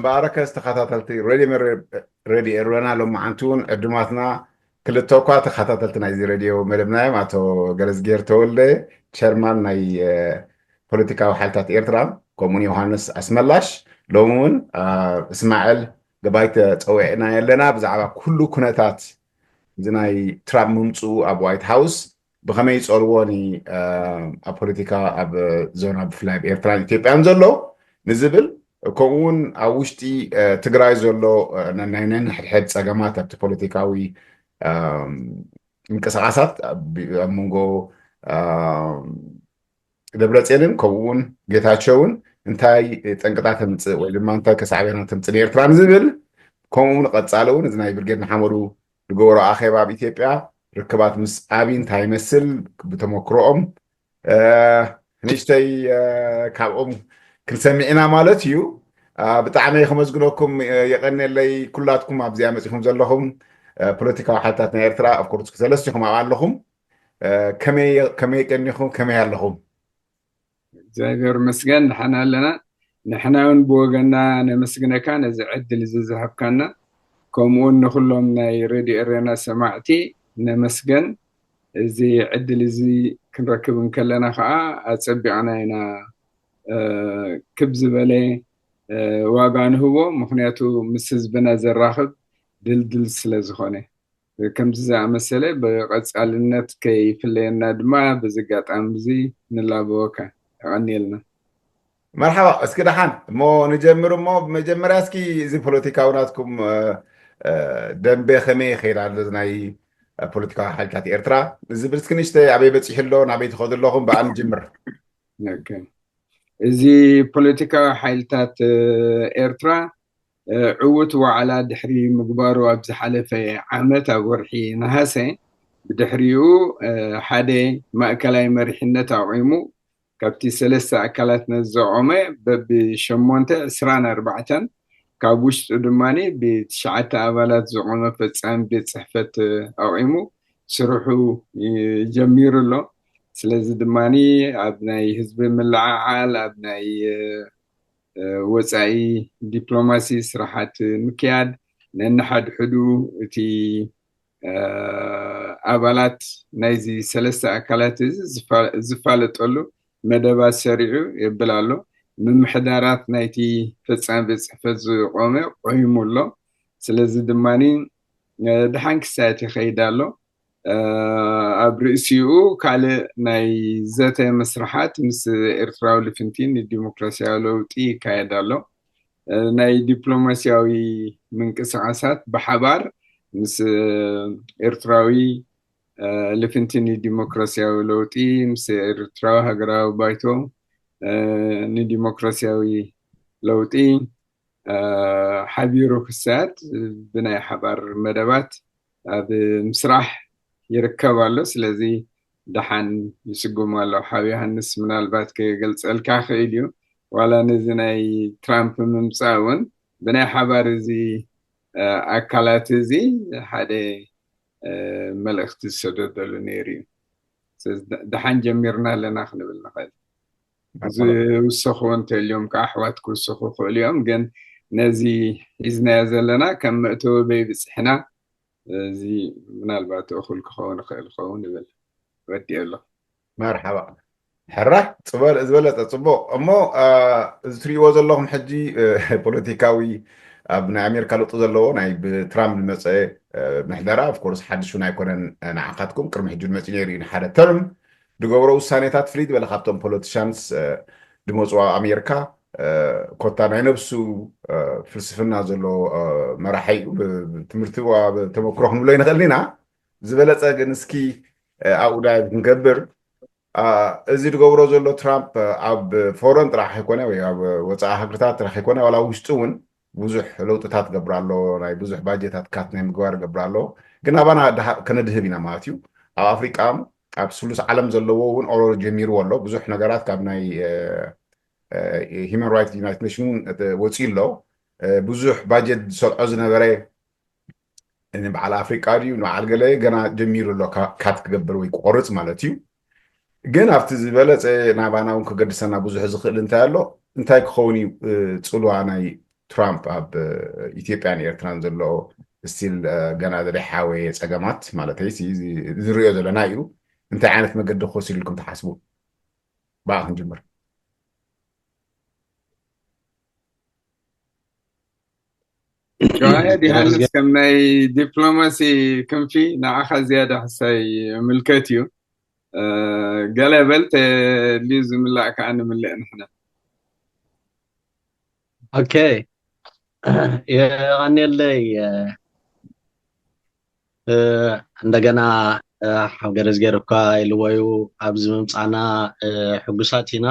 ባረከስ ተኸታተልቲ ሬድዮ መረ-፣ ሬድዮ ኤረና ሎማዓንቲ እውን ዕዱማትና ክልተ እኳ ተኸታተልቲ ናይዚ ሬድዮ መደብና እዮም። ኣቶ ገረዝጌር ተወልደ ቸርማን ናይ፣ እ፣ ፖለቲካዊ ሓይልታት ኤርትራ፣ ከምኡውን ዮሃንስ ኣስመላሽ ሎሚ እውን፣ እ፣ እስማዕል ገባይ ተጸዊዕና ኣለና። ብዛዕባ ኩሉ ኩነታት እዚ ናይ ትራምፕ ምምፅኡ ኣብ ዋይት ሃውስ ብኸመይ ይጸልዎ ኒ-፣ እ፣ ኣብ ፖለቲካ ኣብ ዞና ብፍላይ ኣብ ኤርትራን ኢትዮጵያን ዘሎ ንዝብል፣ ከምኡ እውን ኣብ ውሽጢ፣ እ፣ ትግራይ ዘሎ፣ እ፣ ና-፣ ናይ ነንሕድሕድ ጸገማት ኣብቲ ፖለቲካዊ፣ እ፣ ምንቅስቓሳት ኣብ፣ ኣብ መንጎ፣ እ፣ ደብረጽዮንን ከምኡ እውን ጌታቸውን እንታይ ጠንቅታት ተምጽእ ወይ ድማ እንታይ ከሳዕቤና ተምጽእ ንኤርትራ ንዝብል፣ ከምኡ እውን ቀጻሊ እውን እዚ ናይ ብርጌድ ንሓመዱ ዝገበሮ ኣኼባ ኣብ ኢትዮጵያ ርክባት ምስ ኣቢ እንታይ ይመስል ብተመክሮኦም፣ እ፣ ንእሽተይ፣ እ፣ ካብኦም ክንሰምዕ ኢና ማለት እዩ። እ፣ ብጣዕሚ ከመስግነኩም፣ እ፣ የቐንየለይ ኩላትኩም ኣብዚኣ መጺኹም ዘለኹም፣ እ፣ ፖለቲካዊ ሓይልታት ናይ ኤርትራ፣ ኦፍኮርስ ክሰለስቲኹም ኣብኣ ኣለኹም። እ፣ ከመይ፣ ከመይ ቀኒኹም፣ ከመይ ኣለኹም? እግዚኣብሔር ይመስገን፣ ደሓን ኣለና። ንሕና እውን ብወገንና ነመስግነካ ነዚ ዕድል እዚ ዝሃብካና፣ ከምኡውን ንኹሎም ናይ ሬድዮ ኤረና ሰማዕቲ ነመስገን። እዚ ዕድል እዚ ክንረክብ እንከለና ከዓ ኣጸቢቕና ኢና፣ እ፣ ክብ ዝበለ፣ እ፣ ዋጋ ንህቦ፣ ምኽንያቱ ምስ ህዝብና ዘራኽብ ድልድል ስለ ዝኾነ። ከምዚ ዝኣመሰለ ብቐጻልነት ከይፍለየና ድማ በዚ ኣጋጣሚ እዚ ንላበወካ። የቐንየልና። መርሓባ፣ እስኪ ደሓን እሞ ንጀምር እሞ፣ ብመጀመርያ እስኪ እዚ ፖለቲካዊ ናትኩም፣ እ፣ እ፣ ደንበ ከመይ ይኸይድ ኣሎ፣ እዚ ናይ ፖለቲካዊ ሓይልታት ኤርትራ ዝብል እስኪ ንእሽተይ ኣበይ በጺሑ ኣሎ፣ ናበይ ትኸዱ ኣለኹም፣ ብኣ ንጅምር። ኦኬ። እዚ ፖለቲካዊ ሓይልታት፣ እ፣ ኤርትራ፣ እ፣ ዕዉት ዋዕላ ድሕሪ ምግባሩ ኣብ ዝሓለፈ ዓመት ኣብ ወርሒ ነሃሰ፣ ብድሕሪኡ፣ እ፣ ሓደ ማእከላይ መሪሕነት ኣቑሙ ካብቲ ሰለስተ ኣካላት ነዚ ዘቖመ በብሸሞንተ ዕስራን ኣርባዕተን ካብ ውሽጡ ድማ ብትሽዓተ ኣባላት ዝቖመ ፈጻሚ ቤት ጽሕፈት፣ እ፣ ኣቑሙ ስርሑ፣ እ፣ ጀሚሩ ኣሎ። ስለዚ ድማ ኣብ ናይ ህዝቢ ምልዕዓል፣ ኣብ ናይ፣ እ፣ እ፣ ወጻኢ ዲፕሎማሲ ስራሓት ምክያድ፣ ነንሓድሕዱ እቲ፣ እ፣ ኣባላት ናይዚ ሰለስተ ኣካላት እዚ ዝፋ-፣ ዝፋለጠሉ መደባት ሰሪዑ የብል ኣሎ። ምምሕዳራት ናይቲ ፈጻሚ ቤት ጽሕፈት ዝቆመ ቆይሙ ኣሎ። ስለዚ ድማ፣ እ፣ ደሓን ክሳየት ይኸይድ ኣሎ። እ፣ ኣብ ርእሲኡ ካልእ ናይ ዘተ መስርሓት ምስ ኤርትራዊ ልፍንቲ ንዲሞክራሲያዊ ለውጢ ይካየድ ኣሎ። እ፣ ናይ ዲፕሎማሲያዊ ምንቅስቓሳት ብሓባር ምስ ኤርትራዊ፣ እ፣ ልፍንቲ ንዲሞክራሲያዊ ለውጢ፣ ምስ ኤርትራዊ ሃገራዊ ባይቶ፣ እ፣ ንዲሞክራሲያዊ ለውጢ፣ እ፣ ሓቢሩ ክሳየድ ብናይ ሓባር መደባት ኣብ ምስራሕ ይርከብ ኣሎ። ስለዚ ደሓን ይስጉም ኣሎ። ሓው ዮሃንስ ምናልባት ክገልጸልካ ክእል እዩ። ዋላ ነዚ ናይ ትራምፕ ምምጻእ እውን ብናይ ሓባር እዚ፣ እ፣ ኣካላት እዚ ሓደ፣ እ፣ መልእኽቲ ዝሰደደሉ ነይሩ እዩ። ስለዚ ደ-፣ ደሓን ጀሚርና ኣለና ክንብል ንኽእል። ዝውሰኹ እንተልዮም ከዓ ኣሕዋት ክውሰኹ ይኽእሉ እዮም። ግን ነዚ ሒዝናዮ ዘለና ከም መእተዊ በይብፅሕና፣ እዚ ምናልባት እኹል ክኸውን ይኽእል ይኸውን ይብል። ወዲኤ ኣለኹ። መርሓባ። ሕራይ፣ ዝበለ-፣ ዝበለጸ ጽቡቕ። እሞ፣ አ፣ እዚ ትርእይዎ ዘለኹም ሕጂ፣ እ፣ ፖለቲካዊ ኣብ ናይ ኣሜሪካ ለውጢ ዘለዎ ናይ ብትራምፕ ዝመጸ፣ እ፣ ምሕደራ፣ ኦፍኮርስ፣ ሓድሽ እውን ኣይኮነን፣ እ፣ ንዓኻትኩም። ቅድሚ ሕጂ እውን መጺኡ ነይሩ እዩ፣ ንሓደ ተርም ዝገብሮ ውሳኔታት ፍልይ ዝበለ ካብቶም ፖለቲሻንስ፣ እ፣ ዝመጹ ኣብ ኣሜሪካ፣ እ፣ ኮታ ናይ ነብሱ፣ እ፣ ፍልስፍና ዘለዎ፣ እ፣ መራሒ እዩ። ብ-፣ ብትምህርቲ ዋ ብተመክሮ ክንብሎ ይንኽእል ኢና። ዝበለጸ ግን እስኪ፣ እ፣ ኣብኡ ዳይቭ ክንገብር፣ አ፣ እዚ ዝገብሮ ዘሎ ትራምፕ፣ አ፣ ኣብ ፎረን ጥራሕ ኣይኮነ ወይ ኣብ ወጻኢ ሃገርታት ጥራሕ ኣይኮነ፣ ዋላ ውሽጢ እውን ብዙሕ ለውጥታት ገብር ኣሎ፣ ናይ ብዙሕ ባጀታት ካት ናይ ምግባር ገብር ኣሎ። ግን ኣባና ድሃ-፣ ከነድህብ ኢና ማለት እዩ። ኣብ ኣፍሪቃ፣ ኣብ ስሉስ ዓለም ዘለዎ እውን ኦሮሮ ጀሚርዎ ኣሎ። ብዙሕ ነገራት ካብ ናይ፣ እ፣ እ፣ ሂማን ራይትስ ዩናይትድ ኔሽን ወፂኡ ኣሎ። እ፣ ብዙሕ ባጀት ዝሰልዖ ዝነበረ ንበዓል ኣፍሪቃ ድዩ ንበዓል ገለ ገና ጀሚሩ ኣሎ፣ ካ-፣ ካት ክገብር ወይ ክቆርጽ ማለት እዩ። ግን ኣብቲ ዝበለጸ ናባና እውን ክገድሰና ብዙሕ ዝኽእል እንታይ ኣሎ? እንታይ ክኸውን እዩ፣ እ፣ ጽልዋ ናይ ትራምፕ ኣብ ኢትዮጵያን ኤርትራን ዘሎ ስቲል ገና ዘይሓወየ ፀገማት ማለተይ ዝሪኦ ዘለና እዩ። እንታይ ዓይነት መገዲ ክወስድ ኢልኩም ትሓስቡ? ብኣ ክንጅምር። ዮሃንስ ከም ናይ ዲፕሎማሲ ክንፊ ንዓኻ ዝያዳ ሕሳይ ምልከት እዩ። ገለ በል ተልዩ ዝምላእ ከዓ ንምልእ ንሕና። ኦኬ፣ የቐንየለይ። እንደገና ሓገረዝ ገይርኳ ኢልዎዩ ኣብዚ ምምፃና ሕጉሳት ኢና።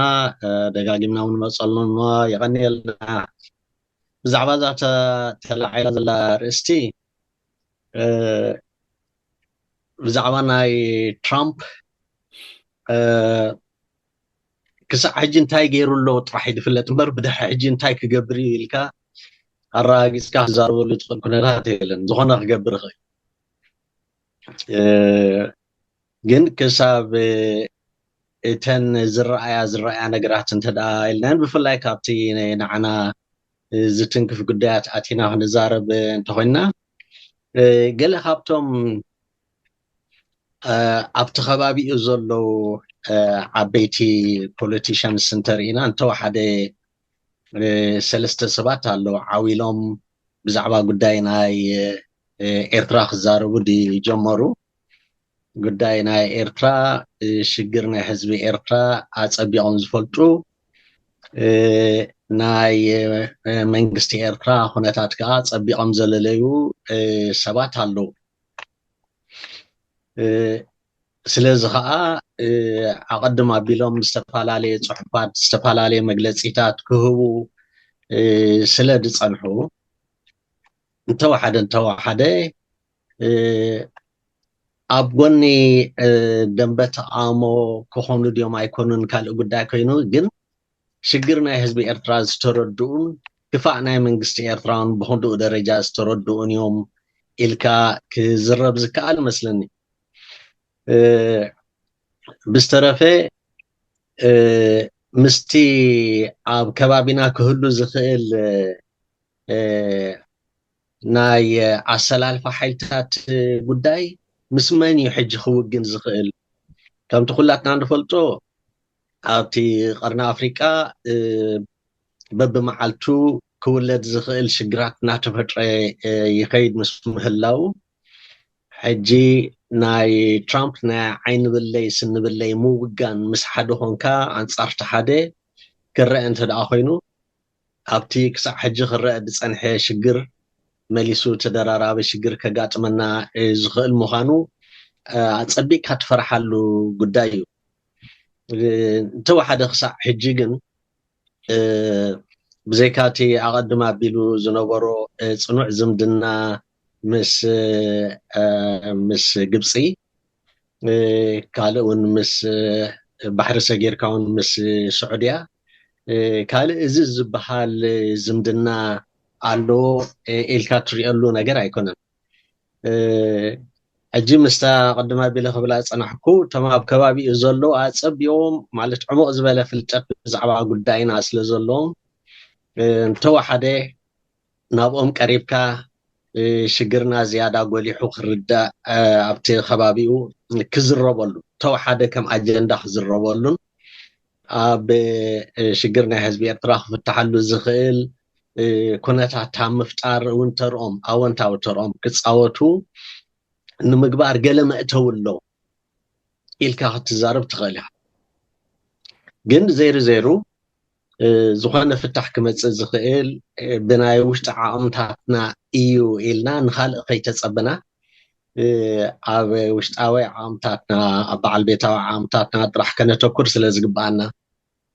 ደጋጊምና እውን መፀልኖ የቐንየልና። ብዛዕባ እዛ ተላዒላ ዘላ ርእስቲ ብዛዕባ ናይ ትራምፕ ክሳዕ ሕጂ እንታይ ገይሩ ኣሎ ጥራሕ እዩ ዝፍለጥ እምበር ብድሕሪ ሕጂ እንታይ ክገብር እዩ ኢልካ ኣረጋጊፅካ ክዛረበሉ ትኽእል ኩነታት የለን። ዝኾነ ክገብር ይኽእል፣ ግን ክሳብ እተን ዝረኣያ ዝረኣያ ነገራት እንተ ደኣ ኢልናን ብፍላይ ካብቲ ንዓና ዝትንክፍ ጉዳያት ኣቲና ክንዛረብ እንተኮይና ገለ ካብቶም ኣብቲ ከባቢኡ ዘለዉ ዓበይቲ ፖለቲሽንስ እንተርኢና እንተወሓደ ሰለስተ ሰባት ኣለዉ ዓው ኢሎም ብዛዕባ ጉዳይ ናይ ኤርትራ ክዛረቡ ዝጀመሩ። ጉዳይ ናይ ኤርትራ ሽግር ናይ ህዝቢ ኤርትራ ኣጸቢቖም ዝፈልጡ ናይ መንግስቲ ኤርትራ ኩነታት ከዓ ጸቢቖም ዘለለዩ ሰባት ኣለዉ። ስለዚ ከዓ ኣቐድም ኣቢሎም ዝተፈላለየ ፅሑፋት ዝተፈላለየ መግለፂታት ክህቡ ስለ ዝፀንሑ እንተወሓደ እንተወሓደ ኣብ ጎኒ ደንበ ተቃውሞ ክኾኑ ድዮም ኣይኮኑን ካልእ ጉዳይ ኮይኑ ግን ሽግር ናይ ህዝቢ ኤርትራ ዝተረድኡን ክፋእ ናይ መንግስቲ ኤርትራውን ብክንድኡ ደረጃ ዝተረድኡን እዮም ኢልካ ክዝረብ ዝከኣል መስለኒ። ብዝተረፈ ምስቲ ኣብ ከባቢና ክህሉ ዝኽእል ናይ ኣሰላልፋ ሓይልታት ጉዳይ ምስ መን እዩ ሕጂ ክውግን ዝኽእል? ከምቲ ኩላትና ንፈልጦ ኣብቲ ቀርኒ ኣፍሪቃ በብመዓልቱ ክውለድ ዝኽእል ሽግራት እናተፈጥረ ይኸይድ ምስ ምህላው ሕጂ ናይ ትራምፕ ናይ ዓይኒ ብለይ ስኒ ብለይ ምውጋን ምስ ሓደ ኮንካ ኣንጻርቲ ሓደ ክረአ እንተ ደኣ ኮይኑ ኣብቲ ክሳዕ ሕጂ ክረአ ዝጸንሐ ሽግር መሊሱ ተደራራቢ ሽግር ከጋጥመና ዝኽእል ምዃኑ ኣጸቢቕካ ትፈርሓሉ ጉዳይ እዩ። እንተወሓደ ክሳዕ ሕጂ ግን ብዘይካ እቲ ኣቐድም ኣቢሉ ዝነበሮ ፅኑዕ ዝምድና ምስ ምስ ግብፂ ካልእ እውን ምስ ባሕሪ ሰጊርካ እውን ምስ ስዑድያ ካልእ እዚ ዝበሃል ዝምድና ኣለዎ ኢልካ ትሪኦሉ ነገር ኣይኮነን። ሕጂ ምስታ ቅድም ኣቢለ ክብላ ዝፀናሕኩ እቶም ኣብ ከባቢኡ ዘለዉ ኣፀቢቖም ማለት ዕሙቕ ዝበለ ፍልጠት ብዛዕባ ጉዳይና ስለ ዘለዎም እንተወሓደ ናብኦም ቀሪብካ ሽግርና ዝያዳ ጎሊሑ ክርዳእ ኣብቲ ከባቢኡ ክዝረበሉ ተወሓደ ከም ኣጀንዳ ክዝረበሉን ኣብ ሽግር ናይ ህዝቢ ኤርትራ ክፍትሓሉ ዝኽእል ኩነታት ኣብ ምፍጣር እውን ተርኦም ኣወንታዊ ተርኦም ክፃወቱ ንምግባር ገለ መእተዊ ኣሎ ኢልካ ክትዛረብ ትኽእል ኢኻ። ግን ዘይሩ ዘይሩ ዝኾነ ፍታሕ ክመፅእ ዝኽእል ብናይ ውሽጢ ዓቕምታትና እዩ ኢልና ንኻልእ ከይተፀበና ኣብ ውሽጣዊ ዓቕምታትና ኣብ በዓል ቤታዊ ዓቕምታትና ጥራሕ ከነተኩር ስለ ዝግብኣና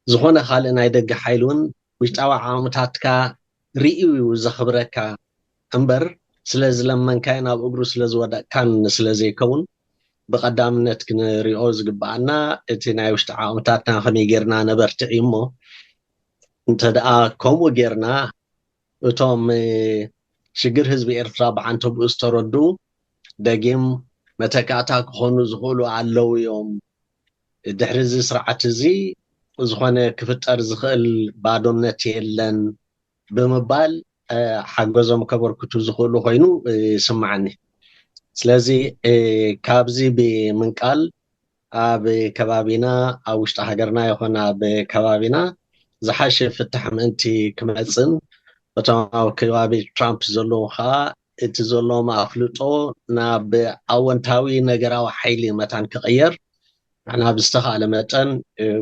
ዝኾነ ካልእ ናይ ደገ ሓይሊ እውን ውሽጣዊ ዓቕምታትካ ርእዩ እዩ ዘኽብረካ እምበር ስለ ዝለመንካዮን ኣብ እግሩ ስለ ዝወደቕካን ስለ ዘይከውን ብቐዳምነት ክንሪኦ ዝግብኣና እቲ ናይ ውሽጢ ዓቕምታትና ከመይ ጌርና ነበርትዕ እዩ እሞ እንተ ደኣ ከምኡ ጌርና እቶም ሽግር ህዝቢ ኤርትራ ብዓንተብኡ ዝተረዱ ደጊም መተካእታ ክኾኑ ዝኽእሉ ኣለዉ እዮም። ድሕሪ እዚ ስርዓት እዚ ዝኾነ ክፍጠር ዝኽእል ባዶነት የለን ብምባል ሓገዞም ከበርክቱ ዝኽእሉ ኮይኑ ይስምዓኒ። ስለዚ ካብዚ ብምንቃል ኣብ ከባቢና፣ ኣብ ውሽጢ ሃገርና ይኹን ኣብ ከባቢና ዝሓሸ ፍታሕ ምእንቲ ክመፅን፣ እቶም ኣብ ከባቢ ትራምፕ ዘለዉ ከዓ እቲ ዘለዎም ኣፍልጦ ናብ ኣወንታዊ ነገራዊ ሓይሊ መታን ክቕየር ንሕና ብዝተኻእለ መጠን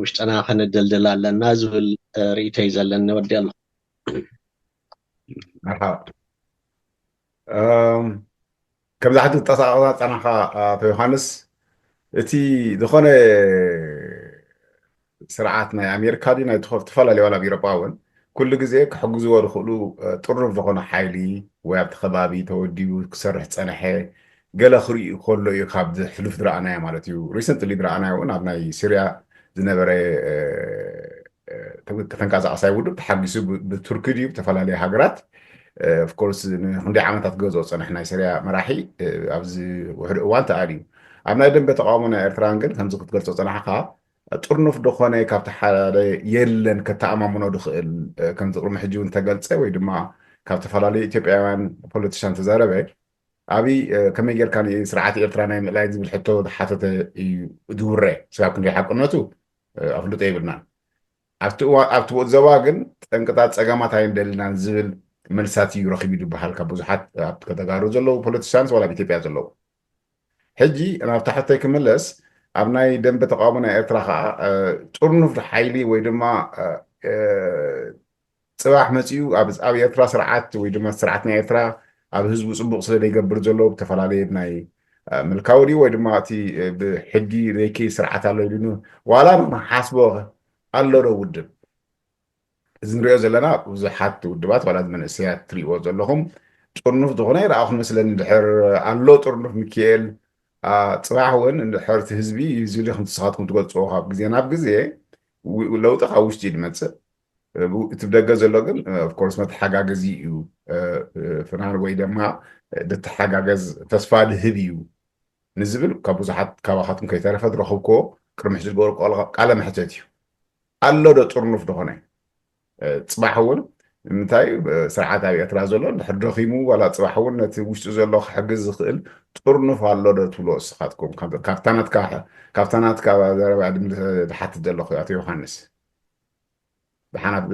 ውሽጥና ከነደልድል ኣለና ዝብል ርእይቶ እዩ ዘለኒ። ወዲ ኣሎ። መርሓባ። ከምዚ ሓንቲ ዝጠሳቐሳ ጸናኻ ኣቶ ዮሃንስ፣ እቲ ዝኾነ ስርዓት ናይ ኣሜሪካ ድዩ ናይ ተኸ- ዝተፈላለዩ ዋላ ኣብ ኤሮጳ እውን ኩሉ ግዜ ክሕግዝዎ ዝኽእሉ ጥሩፍ ዝኾነ ሓይሊ ወይ ኣብቲ ከባቢ ተወዲቡ ክሰርሕ ጸንሐ ገለ ክርኢ ከሎ እዩ ካብ ሕሉፍ ዝረኣናዮ ማለት እዩ። ሪሰንትሊ ዝረኣናዮ እውን ኣብ ናይ ሲርያ ዝነበረ ተንቀሳቃሳይ ውድብ ተሓጊሱ ብቱርኪ ድዩ ብተፈላለየ ሃገራት ኦፍኮርስ ንክንደይ ዓመታት ገዝኦ ፀንሕ ናይ ሰሪያ መራሒ ኣብዚ ውሕድ እዋን ተኣልዩ ኣብ ናይ ደንበ ተቃውሞ ናይ ኤርትራን ግን ከምዚ ክትገልፆ ፀናሕካ ጥርኑፍ ደኾነ ካብቲ ሓደ የለን ከተኣማምኖ ድኽእል ከምዚ ቅድሚ ሕጂ እውን ተገልፀ ወይ ድማ ካብ ዝተፈላለዩ ኢትዮጵያውያን ፖለቲሻን ተዛረበ ኣብይ ከመይ ጌርካ ስርዓት ኤርትራ ናይ ምእላይ ዝብል ሕቶ ዝሓተተ እዩ ዝውረ ስጋብ ክንደይ ሓቅነቱ ኣፍልጦ የብልናን ኣብቲ እዋ- ኣብቲ ዞባ ግን ጠንቅታት ፀገማት ኣይንደልናን ዝብል መልሳት እዩ ረኪቡ ዝበሃል ካብ ብዙሓት ኣብ ከተጋሩ ዘለዉ ፖለቲሻንስ ዋላ ኣብ ኢትዮጵያ ዘለዉ ሕጂ ናብ ታሕተይ ክምለስ ኣብ ናይ ደንበ ተቃውሞ ናይ ኤርትራ ከዓ ጥርኑፍ ሓይሊ ወይ ድማ ፅባሕ መፂኡ ኣብ ኤርትራ ስርዓት ወይ ድማ ስርዓት ናይ ኤርትራ ኣብ ህዝቡ ፅቡቅ ስለ ዘይገብር ዘሎ ብተፈላለየ ናይ ምልካዊ ድዩ ወይ ድማ እቲ ብሕጊ ዘይከይ ስርዓት ኣሎ ኢሉ ዋላ ንሓስቦ ኣሎ ዶ ውድብ እዚ ንሪኦ ዘለና ብዙሓት ውድባት ዋላ መንእሰያት ትሪእዎ ዘለኹም ጥርኑፍ ዝኾነ ይረኣኹ መስለኒ ድሕር ኣሎ ጥርኑፍ ሚካኤል ፅባሕ እውን እንድሕር እቲ ህዝቢ እዩ ዝብል ኢኹም ንስኻትኩም ትገልፅዎ ካብ ግዜ ናብ ግዜ ለውጢ ካብ ውሽጢ እዩ ዝመፅእ እቲ ብደገ ዘሎ ግን ኦፍኮርስ መተሓጋገዚ እዩ ፍናን ወይ ድማ ድተሓጋገዝ ተስፋ ድህብ እዩ ንዝብል ካብ ብዙሓት ካባኻትኩም ከይተረፈ ዝረኸብክዎ ቅድሚ ሕጂ ዝገበርኩ ቃለ መሕተት እዩ ኣሎ ዶ ጥርኑፍ ዝኾነ ፅባሕ እውን ንምንታይ ስርዓት ኣብ ኤርትራ ዘሎ እንድሕር ደኺሙ ዋላ ፅባሕ እውን ነቲ ውሽጡ ዘሎ ክሕግዝ ዝኽእል ጥርኑፍ ኣሎ ዶ ትብሎ እስኻትኩም ካብታ ናትካ ዘረባ ድሓትት ዘለኹ ኣቶ ዮሃንስ ደሓናት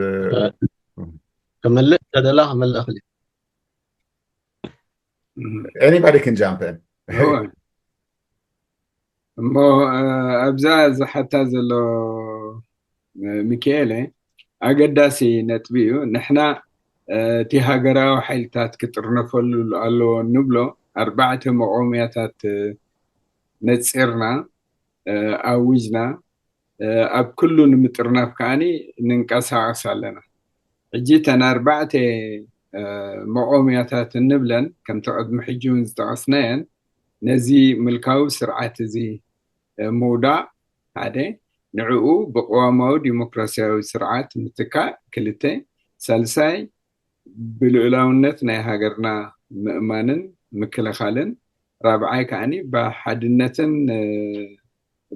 ክምልእ ተደላ ክምልእ ክል anybody can jump in እሞ ኣብዛ ዝሓታ ዘሎ ሚካኤለ ኣገዳሲ ነጥቢ እዩ ንሕና እቲ ሃገራዊ ሓይልታት ክጥርነፈሉ ኣለዎ እንብሎ ኣርባዕተ መቆምያታት ነፂርና ኣዊጅና ኣብ ኩሉ ንምጥርናፍ ከዓኒ ንንቀሳቀስ ኣለና ሕጂ ተን ኣርባዕተ መቆምያታት እንብለን ከምቲ ቅድሚ ሕጂ እውን ዝጠቀስናየን ነዚ ምልካዊ ስርዓት እዚ ምውዳቅ ሓደ ንዕኡ ብቅዋማዊ ዲሞክራሲያዊ ስርዓት ምትካእ ክልተ ሳልሳይ ብልኡላውነት ናይ ሃገርና ምእማንን ምክልኻልን ራብዓይ ከዓኒ ብሓድነትን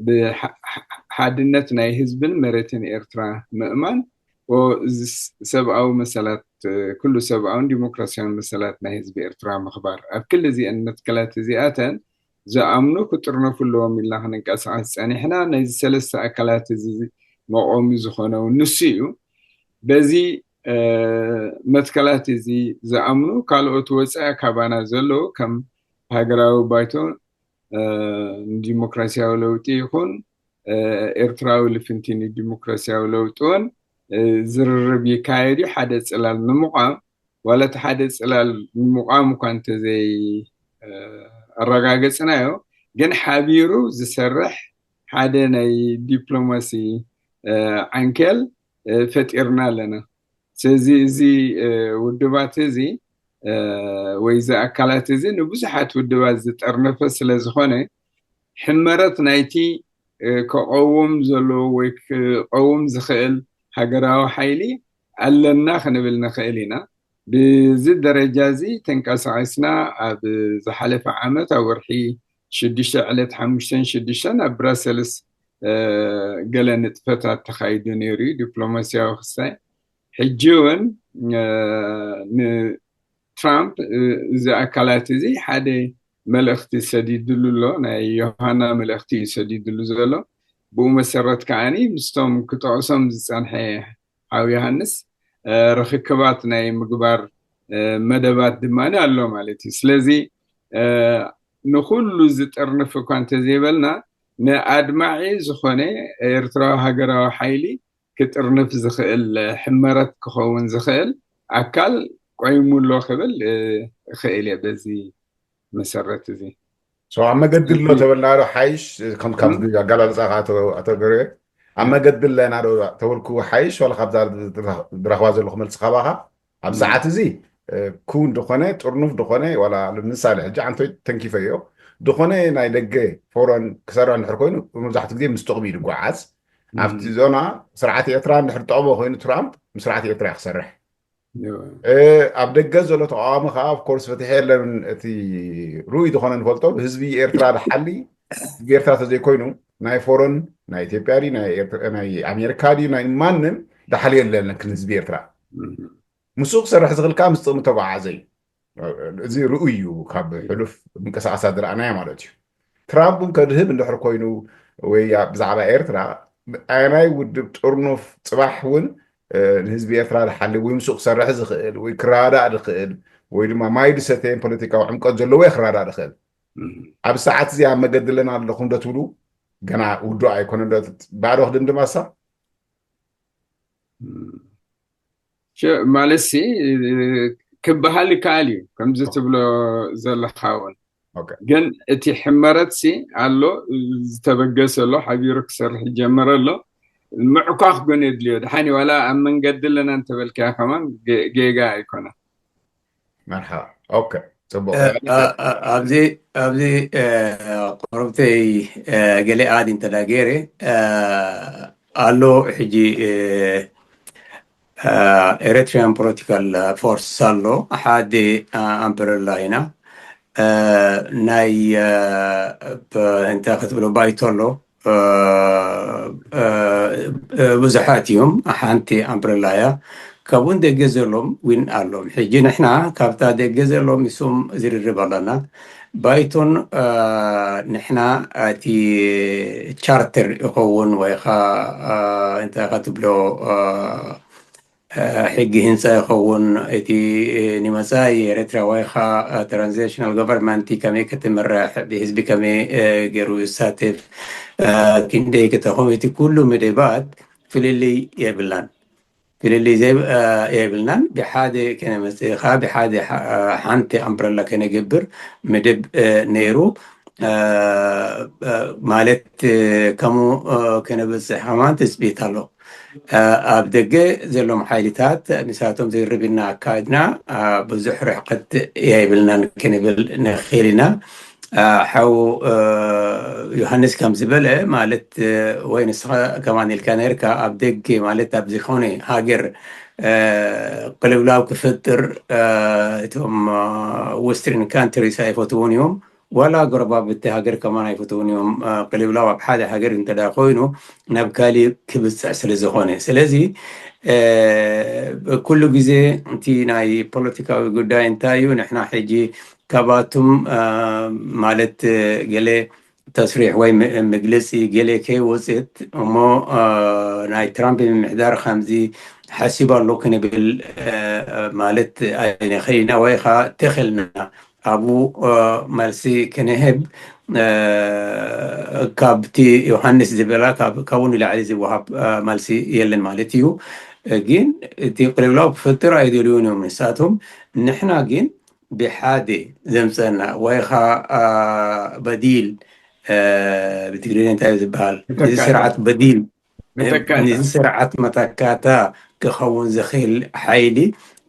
ብሓድነት ናይ ህዝብን መሬትን ኤርትራ ምእማን ሰብኣዊ መሰላት ኩሉ ሰብኣውን ዲሞክራሲያውን መሰላት ናይ ህዝቢ ኤርትራ ምኽባር ኣብ ክሊ እዚአን መትከላት እዚኣተን ዝኣምኑ ክጥርነፉ ኣለዎም ኢልና ክንንቀሳቀስ ፀኒሕና ነዚ ሰለስተ ኣካላት እዚ መቆሚ ዝኾነው ንሱ እዩ በዚ መትከላት እዚ ዝኣምኑ ካልኦት ወፃኢ ካባና ዘለዉ ከም ሃገራዊ ባይቶ ንዲሞክራሲያዊ ለውጢ ይኹን ኤርትራዊ ልፍንቲ ንዲሞክራሲያዊ ለውጢ እውን ዝርርብ ይካየድ እዩ ሓደ ፅላል ንምቋም ዋላ እቲ ሓደ ፅላል ንምቋም እኳ እንተዘይ ኣረጋገፅናዮ ግን ሓቢሩ ዝሰርሕ ሓደ ናይ ዲፕሎማሲ ዓንኬል ፈጢርና ኣለና ስለዚ እዚ ውድባት እዚ ወይ እዚ ኣካላት እዚ ንብዙሓት ውድባት ዝጠርነፈ ስለ ዝኾነ ሕመረት ናይቲ ክቐውም ዘለዎ ወይ ክቐውም ዝኽእል ሃገራዊ ሓይሊ ኣለና ክንብል ንኽእል ኢና ብዚ ደረጃ እዚ ተንቀሳቂስና ኣብ ዝሓለፈ ዓመት ኣብ ወርሒ ሽዱሽተ ዕለት ሓሙሽተን ሽዱሽተን ኣብ ብራሰልስ ገለ ንጥፈታት ተኻይዱ ነይሩ እዩ ዲፕሎማሲያዊ ክሳይ ሕጂ እውን ንትራምፕ እዚ ኣካላት እዚ ሓደ መልእኽቲ ሰዲድሉ ኣሎ። ናይ ዮሃና መልእኽቲ እዩ ሰዲድሉ ዘሎ። ብኡ መሰረት ከዓኒ ምስቶም ክጠቕሶም ዝፀንሐ ሓው ዮሃንስ ርኽክባት ናይ ምግባር መደባት ድማ ኣሎ ማለት እዩ። ስለዚ ንኩሉ ዝጥርንፍ እኳ እንተዘይበልና፣ ንኣድማዒ ዝኾነ ኤርትራዊ ሃገራዊ ሓይሊ ክጥርንፍ ዝኽእል ሕመረት ክኸውን ዝኽእል ኣካል ቆይሙ ኣሎ ክብል እኽእል እየ። በዚ መሰረት እዚ ኣብ መገዲ ኣሎ ተበልና ዶ ሓይሽ? ከም ካብ ኣጋላልፃ ኣተገረ ኣብ መገዲ ኣለና ዶ ተበልኩ ሓይሽ ዋላ ካብዛ ዝረኽባ ዘለኹ መልሲ ካባኻ ኣብ ሰዓት እዚ ኩን ዝኾነ ጥርኑፍ ዝኾነ ዋላ ንምሳሌ ሕጂ ኣንቶይ ተንኪፈዮ ዝኾነ ናይ ደገ ፎረን ክሰርሕ እንድሕር ኮይኑ መብዛሕትኡ ግዜ ምስ ጥቕሚ እዩ ዝጓዓዝ። ኣብቲ ዞና ስርዓት ኤርትራ እንድሕር ጠቕሞ ኮይኑ ትራምፕ ምስ ስርዓት ኤርትራ ክሰርሕ ኣብ ደገ ዘሎ ተቃዋሚ ከዓ ኦፍኮርስ ፍትሒ የለን። እቲ ርኡይ ዝኾነ ንፈልጦ ህዝቢ ኤርትራ ድሓሊ ህዝቢ ኤርትራ ተዘይኮይኑ ናይ ፎረን ናይ ኢትዮጵያ ድዩ ናይ ኣሜሪካ ድዩ ናይ ማንም ድሓሊ የለን ክን ህዝቢ ኤርትራ ምስኡ ክሰርሕ ዝኽእል ከዓ ምስ ጥቕሚ ተጓዓዘ እዩ። እዚ ርኡይ እዩ። ካብ ሕሉፍ ምንቅስቃሳት ዝረኣናዮ ማለት እዩ። ትራምፕ እውን ከድህብ እንድሕር ኮይኑ ወይ ብዛዕባ ኤርትራ ኣየናይ ውድብ ጥርኑፍ ፅባሕ እውን ንህዝቢ ኤርትራ ዝሓልብ ወይ ምስኡ ክሰርሕ ዝኽእል ወይ ክረዳእ ዝኽእል ወይ ድማ ማይ ዝሰተየን ፖለቲካዊ ዕምቀት ዘለዎ ክረዳእ ዝኽእል ኣብ ሰዓት እዚ ኣብ መገዲ ኣለና ኣለኹም ዶ ትብሉ? ገና ውዱእ ኣይኮነ ዶ ባዕዶ ክድምድም ኣሳ ማለት ሲ ክበሃል ይከኣል እዩ። ከምዚ ትብሎ ዘለኻ እውን ግን እቲ ሕመረት ሲ ኣሎ፣ ዝተበገሰ ኣሎ፣ ሓቢሩ ክሰርሕ ይጀመረ ኣሎ። ምዕኳኽ ግን የድልዮ። ድሓኒ ዋላ ኣብ መንገዲ ኣለና እንተበልካያ ከማን ጌጋ ኣይኮነ። መርሓባ ኦኬ ጽቡቅ ኣብዚ ኣብዚ ቁርብተይ ገለ ኣድ እንተዳ ገይረ ኣሎ ሕጂ ኤሪትሪያን ፖለቲካል ፎርስ ኣሎ ሓደ ኣምበረላ ኢና ናይ እንታይ ክትብሎ ባይቶ ኣሎ ብዙሓት እዮም ሓንቲ ኣምብረላ እያ ካብኡን ደገ ዘሎም ዊን ኣሎም ሕጂ ንሕና ካብታ ደገ ዘሎም ምስም ዝርርብ ኣለና ባይቶን ንሕና እቲ ቻርተር ይኸውን ወይ ከዓ እንታይ ክትብሎ ሕጊ ህንፃ ይኸውን እቲ ንመፃኢ ኤርትራ ወይ ከዓ ትራንዚሽናል ገቨርንመንት ከመይ ክትምራሕ ብህዝቢ ከመይ ገይሩ ይሳተፍ ክንደይ ክተኾም እቲ ኩሉ መደባት ፍልልይ የብላን ፍልልይ የብልናን ብሓደ ከነመፅእ ከዓ ብሓደ ሓንቲ ኣምብረላ ከነገብር መደብ ነይሩ ማለት ከምኡ ከነበፅሕ ከማን ትፅቢት ኣሎ ኣብ ደገ ዘሎም ሓይልታት ንሳቶም ዝርብና ኣካድና ብዙሕ ርሕቀት የብልናን ክንብል ንኽእል ኢና ሓው ዮሃንስ ከም ዝበለ ማለት ወይ ንስኻ ከማን ኢልካ ነርካ ኣብ ደገ ማለት ኣብ ዝኾነ ሃገር ቅልብላው ክፈጥር እቶም western countries ኣይፈትውን እዮም ዋላ ጎረባብቲ ሃገር ከማን ኣይፈትውን እዮም ቅልብላው ኣብ ሓደ ሃገር እንተዳ ኮይኑ ናብ ካሊእ ክብፅዕ ስለ ዝኾነ ስለዚ ኩሉ ግዜ እቲ ናይ ፖለቲካዊ ጉዳይ እንታይ እዩ ንሕና ሕጂ ካባቱም ማለት ገለ ተስሪሕ ወይ መግለፂ ገለ ከይወፅት እሞ ናይ ትራምፕ ምምሕዳር ከምዚ ሓሲብ ኣሎ ክንብል ማለት ኣይንኽእልና ወይ ከዓ ተኽልና ኣብኡ መልሲ ክንህብ ካብቲ ዮሃንስ ዝበላ ካብኡ ንላዕሊ ዝወሃብ መልሲ የለን ማለት እዩ ግን እቲ ቅልብላው ክፈጥር ኣይደልዩን እዮም ንሳቶም ንሕና ግን ብሓደ ዘምፀና ወይ ከዓ በዲል ብትግርኛ እንታይ ዝበሃል እዚ ስርዓት በዲል ንዚ ስርዓት መተካእታ ክኸውን ዝኽእል ሓይሊ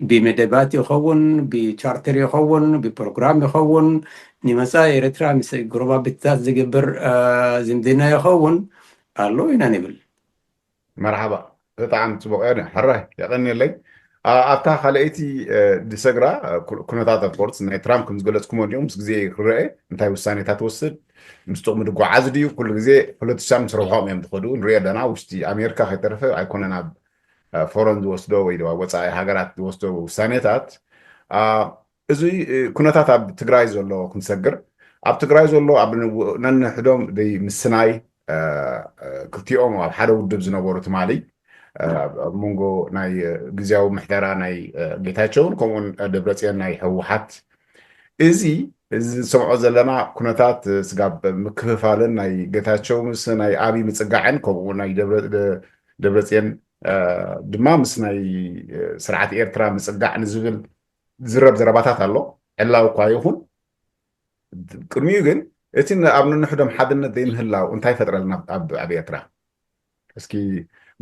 ብመደባት ይኸውን ብቻርተር ይኸውን ብፕሮግራም ይኸውን ንመፃኢ ኤርትራ ምስ ጎረባብትታት ዝግበር ዝምድና ይኸውን ኣሎ ኢና ንብል መርሓባ ብጣዕሚ ፅቡቅ ያ ሕራይ የቀንየለይ ኣብታ ካልኣይቲ ዝሰግራ ኩነታት ኣፍኮርስ ናይ ትራምፕ ከም ዝገለፅኩሞ እንዲኦም ምስ ግዜ ክረአ እንታይ ውሳኔታት ትወስድ ምስ ጥቕሚ ድጓዓዝ ድዩ ኩሉ ግዜ ፖለቲሻን ምስ ረብሖም እዮም ዝኸዱ ንሪኦ ኣለና ውሽጢ ኣሜሪካ ከይተረፈ ኣይኮነን ኣብ ፎረን ዝወስዶ ወይ ድማ ወፃኢ ሃገራት ዝወስዶ ውሳኔታት፣ እዚ ኩነታት ኣብ ትግራይ ዘሎ ክንሰግር፣ ኣብ ትግራይ ዘሎ ኣብ ነንሕዶም ደይ ምስናይ ክልቲኦም ኣብ ሓደ ውድብ ዝነበሩ ትማሊ ኣብ መንጎ ናይ ግዜያዊ ምሕደራ ናይ ጌታቸውን ከምኡውን ደብረፅዮን ናይ ህወሓት፣ እዚ እዚ ዝሰምዖ ዘለና ኩነታት ስጋብ ምክፍፋልን ናይ ጌታቸው ምስ ናይ ኣብይ ምፅጋዕን ከምኡ ናይ ደብረፅዮን ድማ ምስ ናይ ስርዓት ኤርትራ ምፅጋዕ ንዝብል ዝረብ ዘረባታት ኣሎ። ዕላዊ እኳ ይኹን ቅድሚኡ ግን እቲ ኣብ ነንሕዶም ሓድነት ዘይምህላው እንታይ ይፈጥረልና ኣብ ኤርትራ? እስኪ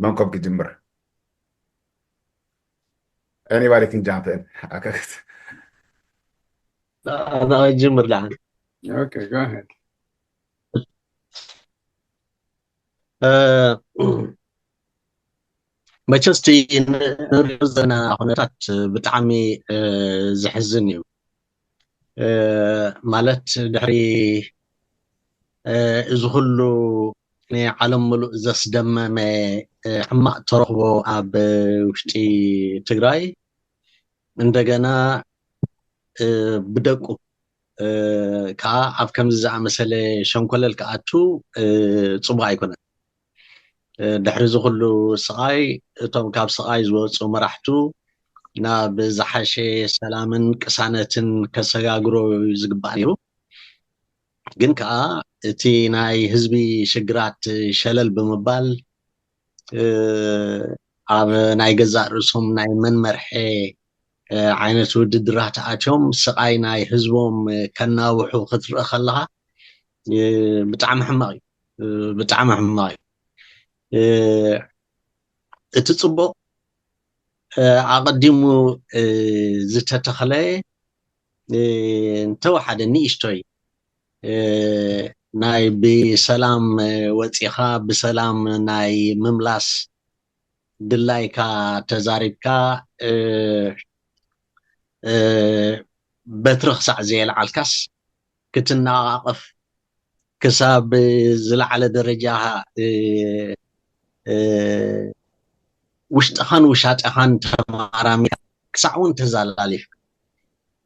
መንኮብ ክጅምር። Anybody can jump in. ጅምር ዳን Okay, go ahead. መቸስ እቲ ንሪኦ ዘለና ኩነታት ብጣዕሚ ዘሕዝን እዩ። ማለት ድሕሪ እዚ ኩሉ ንዓለም ሙሉእ ዘስደመመ ሕማቕ ተረኽቦ ኣብ ውሽጢ ትግራይ እንደገና ብደቁ ከዓ ኣብ ከምዚ ዝኣመሰለ ሸንኮለል ክኣቱ ፅቡቅ ኣይኮነን። ድሕሪ እዚ ኩሉ ስቃይ እቶም ካብ ስቃይ ዝወፁ መራሕቱ ናብ ዝሓሸ ሰላምን ቅሳነትን ከሰጋግሮ ዝግባእ ነይሩ። ግን ከዓ እቲ ናይ ህዝቢ ሽግራት ሸለል ብምባል ኣብ ናይ ገዛእ ርእሶም ናይ መንመርሐ ዓይነት ውድድራት ኣትዮም ስቃይ ናይ ህዝቦም ከናውሑ ክትርኢ ከለካ ብጣዕሚ ሕማቅ እዩ። ብጣዕሚ ሕማቅ እዩ። እቲ ፅቡቅ ኣቀዲሙ ዝተተክለ እንተወሓደ ንእሽቶይ ናይ ብሰላም ወፂኻ ብሰላም ናይ ምምላስ ድላይካ ተዛሪብካ በትሪ ክሳዕ ዘየልዓልካስ ክትነቃቀፍ ክሳብ ዝለዓለ ደረጃ ውሽጥኻን ውሻጠኻን ተማራሚርካ ክሳዕ እውን ተዘላሊፍካ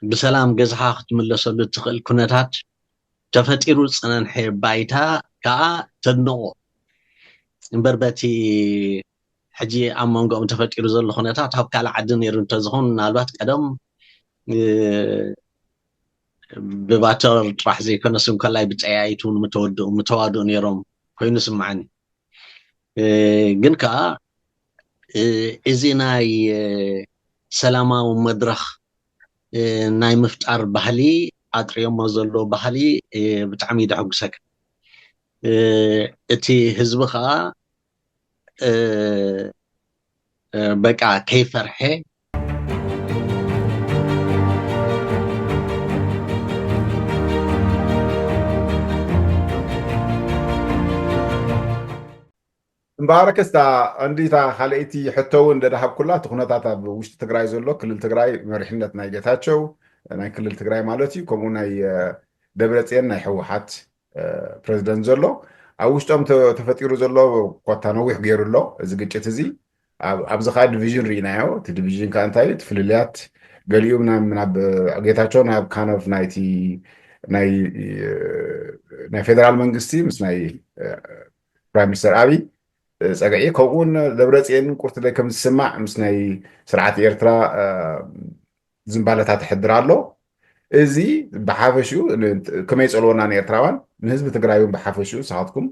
ብሰላም ገዛኻ ክትምለሰሉ እትኽእል ኩነታት ተፈጢሩ ዝፀንሐ ባይታ ከዓ ተድንቆ እምበር በቲ ሕጂ ኣብ መንጎኦም ተፈጢሩ ዘሎ ኩነታት ኣብ ካልእ ዓዲ ነይሩ እንተዝኸውን ምናልባት ቀደም ብባተር ጥራሕ ዘይኮነስ እንከላይ ብጠያይት እውን ምተወድኡ ምተዋድኡ ነይሮም ኮይኑ ስምዓኒ። ግን ከዓ እዚ ናይ ሰላማዊ መድረኽ ናይ ምፍጣር ባህሊ ኣጥርዮሞ ዘሎ ባህሊ ብጣዕሚ እዩ ደሐጉሰካ። እቲ ህዝቢ ከዓ በቃ ከይፈርሐ እምበኣርከስ እታ ቀንዲታ ካልኣይቲ ሕቶ እውን ደድሃብኩላ እቲ ኩነታት ኣብ ውሽጢ ትግራይ ዘሎ ክልል ትግራይ መሪሕነት ናይ ጌታቸው ናይ ክልል ትግራይ ማለት እዩ ከምኡ ናይ ደብረፅየን ናይ ህወሓት ፕረዚደንት ዘሎ ኣብ ውሽጦም ተፈጢሩ ዘሎ ኮታ ነዊሕ ገይሩ ኣሎ እዚ ግጭት እዚ ኣብዚ ከዓ ዲቪዥን ርኢናዮ እቲ ዲቪዥን ከዓ እንታይ እቲ ፍልልያት ገሊኡ ናብ ጌታቸው ናብ ካነፍ ናይቲ ናይ ፌደራል መንግስቲ ምስ ናይ ፕራይም ሚኒስተር ኣብይ ፀግዒ ከምኡውን ደብረፅየን ቁርትለ ከም ዝስማዕ ምስ ናይ ስርዓት ኤርትራ ዝንባለታት ይሕድር ኣሎ። እዚ ብሓፈሽኡ ከመይ ፀልወና ንኤርትራውያን ንህዝቢ ትግራይ እውን ብሓፈሽኡ ንስኻትኩም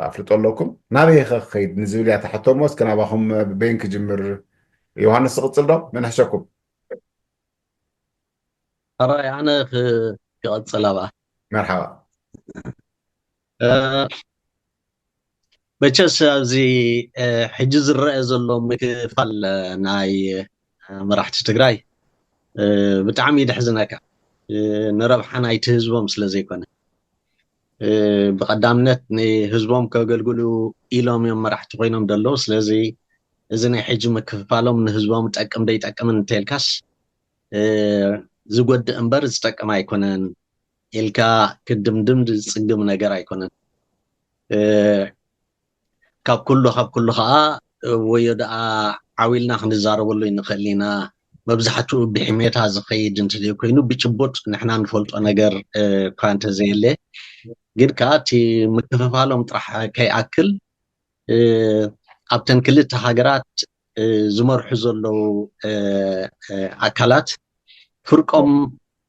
ኣፍልጦ ኣለኩም ናበይ ከ ክኸይድ ንዝብል እያ ተሕቶሞ እስከ ናባኹም በይን ክጅምር ዮሃንስ ትቕፅል ዶ መናሕሸኩም ሕራይ ኣነ ክቐፅል ኣብኣ መርሓባ መቸስ ኣብዚ ሕጂ ዝረአ ዘሎ ምክፋል ናይ መራሕቲ ትግራይ ብጣዕሚ ይድሕዝነካ ንረብሓ ናይቲ ህዝቦም ስለ ዘይኮነ ብቀዳምነት ንህዝቦም ከገልግሉ ኢሎም እዮም መራሕቲ ኮይኖም ዘለዉ ስለዚ እዚ ናይ ሕጂ ምክፍፋሎም ንህዝቦም ጠቅም ደይጠቅምን እንተልካስ ዝጎድእ እምበር ዝጠቅም ኣይኮነን ኢልካ ክድምድም ዝፅግም ነገር ኣይኮነን ካብ ኩሉ ካብ ኩሉ ከዓ ወዮ ደኣ ዓው ኢልና ክንዛረበሉ ንኽእል ኢና። መብዛሕትኡ ብሕሜታ ዝኸይድ እንተዘይኮይኑ፣ ብጭቡጥ ንሕና ንፈልጦ ነገር እኳ እንተዘየለ፣ ግን ከዓ እቲ ምክፍፋሎም ጥራሕ ከይኣክል፣ ኣብተን ክልተ ሃገራት ዝመርሑ ዘለዉ ኣካላት ፍርቆም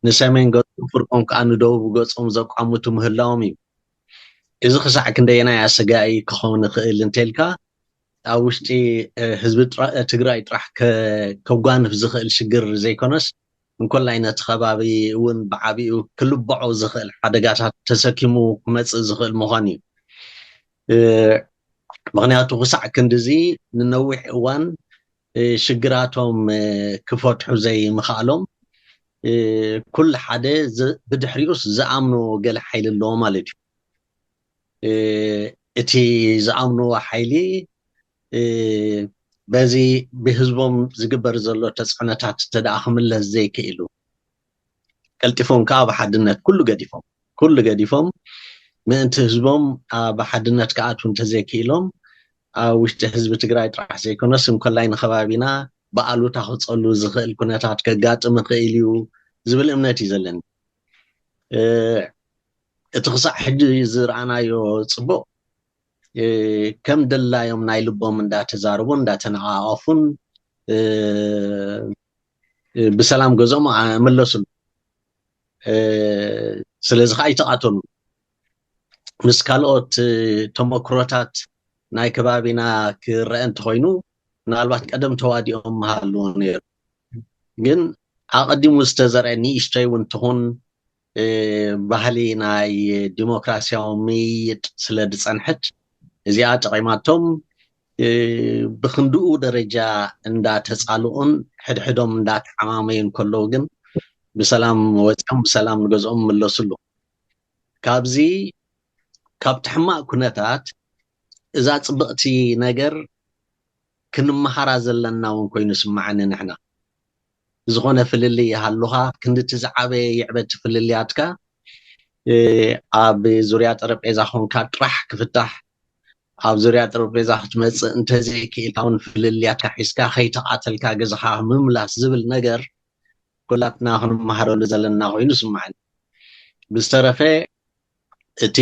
ንሰሜን ገጾም፣ ፍርቆም ከዓ ንደቡብ ገጾም ዘቋምቱ ምህላዎም እዩ። እዚ ክሳዕ ክንደየናይ ኣሰጋኢ ክኸውን ይኽእል እንተልካ፣ ኣብ ውሽጢ ህዝቢ ትግራይ ጥራሕ ከጓንፍ ዝኽእል ሽግር ዘይኮነስ፣ እንኮላይ ነቲ ከባቢ እውን ብዓቢኡ ክልብዖ ዝኽእል ሓደጋታት ተሰኪሙ ክመፅእ ዝኽእል ምዃን እዩ። ምኽንያቱ ክሳዕ ክንድዚ ንነዊሕ እዋን ሽግራቶም ክፈትሑ ዘይምኽኣሎም፣ ኩሉ ሓደ ብድሕሪኡስ ዝኣምንዎ ገለ ሓይሊ ኣለዎ ማለት እዩ። እቲ ዝኣምንዎ ሓይሊ በዚ ብህዝቦም ዝግበር ዘሎ ተፅዕኖታት እንተ ደኣ ክምለስ ዘይክእሉ፣ ቀልጢፎም ከዓ ብሓድነት ኩሉ ገዲፎም፣ ኩሉ ገዲፎም ምእንቲ ህዝቦም ብሓድነት ክኣትዉ እንተዘይክኢሎም፣ ኣብ ውሽጢ ህዝቢ ትግራይ ጥራሕ ዘይኮነስ፣ እንኮላይ ንከባቢና ብኣሉታ ክፀሉ ዝኽእል ኩነታት ከጋጥም ይኽእል እዩ ዝብል እምነት እዩ ዘለኒ። እቲ ክሳዕ ሕጂ ዝረኣናዮ ፅቡቕ፣ ከም ደላዮም ናይ ልቦም እንዳተዛረቡ፣ እንዳተነዓዓፉን ብሰላም ገዝኦም መለሱሉ። ስለዚ ከዓ ኣይተቓተሉ። ምስ ካልኦት ተመክሮታት ናይ ከባቢና ክረአ እንተኾይኑ፣ ምናልባት ቀደም ተዋዲኦም ምሃልዎ ነይሩ። ግን ኣቐዲሙ ዝተዘርአ ንእሽተይ እውን ትኹን፣ ባህሊ ናይ ዲሞክራሲያዊ ምይይጥ ስለ ዝጸንሐት፣ እዚኣ ጠቒማቶም፣ ብኽንድኡ ደረጃ እንዳተጻልኡን ሕድሕዶም እንዳተዓማመዩን ከለዉ ግን፣ ብሰላም ወጺኦም ብሰላም ንገዝኦም ምለሱሉ። ካብዚ፣ ካብቲ ሕማቕ ኩነታት እዛ ጽብቕቲ ነገር ክንመሃራ ዘለና እውን ኮይኑ ስምዓኒ። ንሕና ዝኾነ ፍልልይ ይሃሉኻ፣ ክንድቲ ዝዓበየ ይዕበቲ ፍልልያትካ ኣብ ዙርያ ጠረጴዛ ኮንካ ጥራሕ ክፍታሕ፣ ኣብ ዙርያ ጠረጴዛ ክትመጽእ እንተዘይክኢልካ እውን ፍልልያትካ ሒዝካ ከይተቓተልካ ገዛኻ ምምላስ ዝብል ነገር ኩላትና ክንመሃረሉ ዘለና ኮይኑ ስምዓኒ። ብዝተረፈ እቲ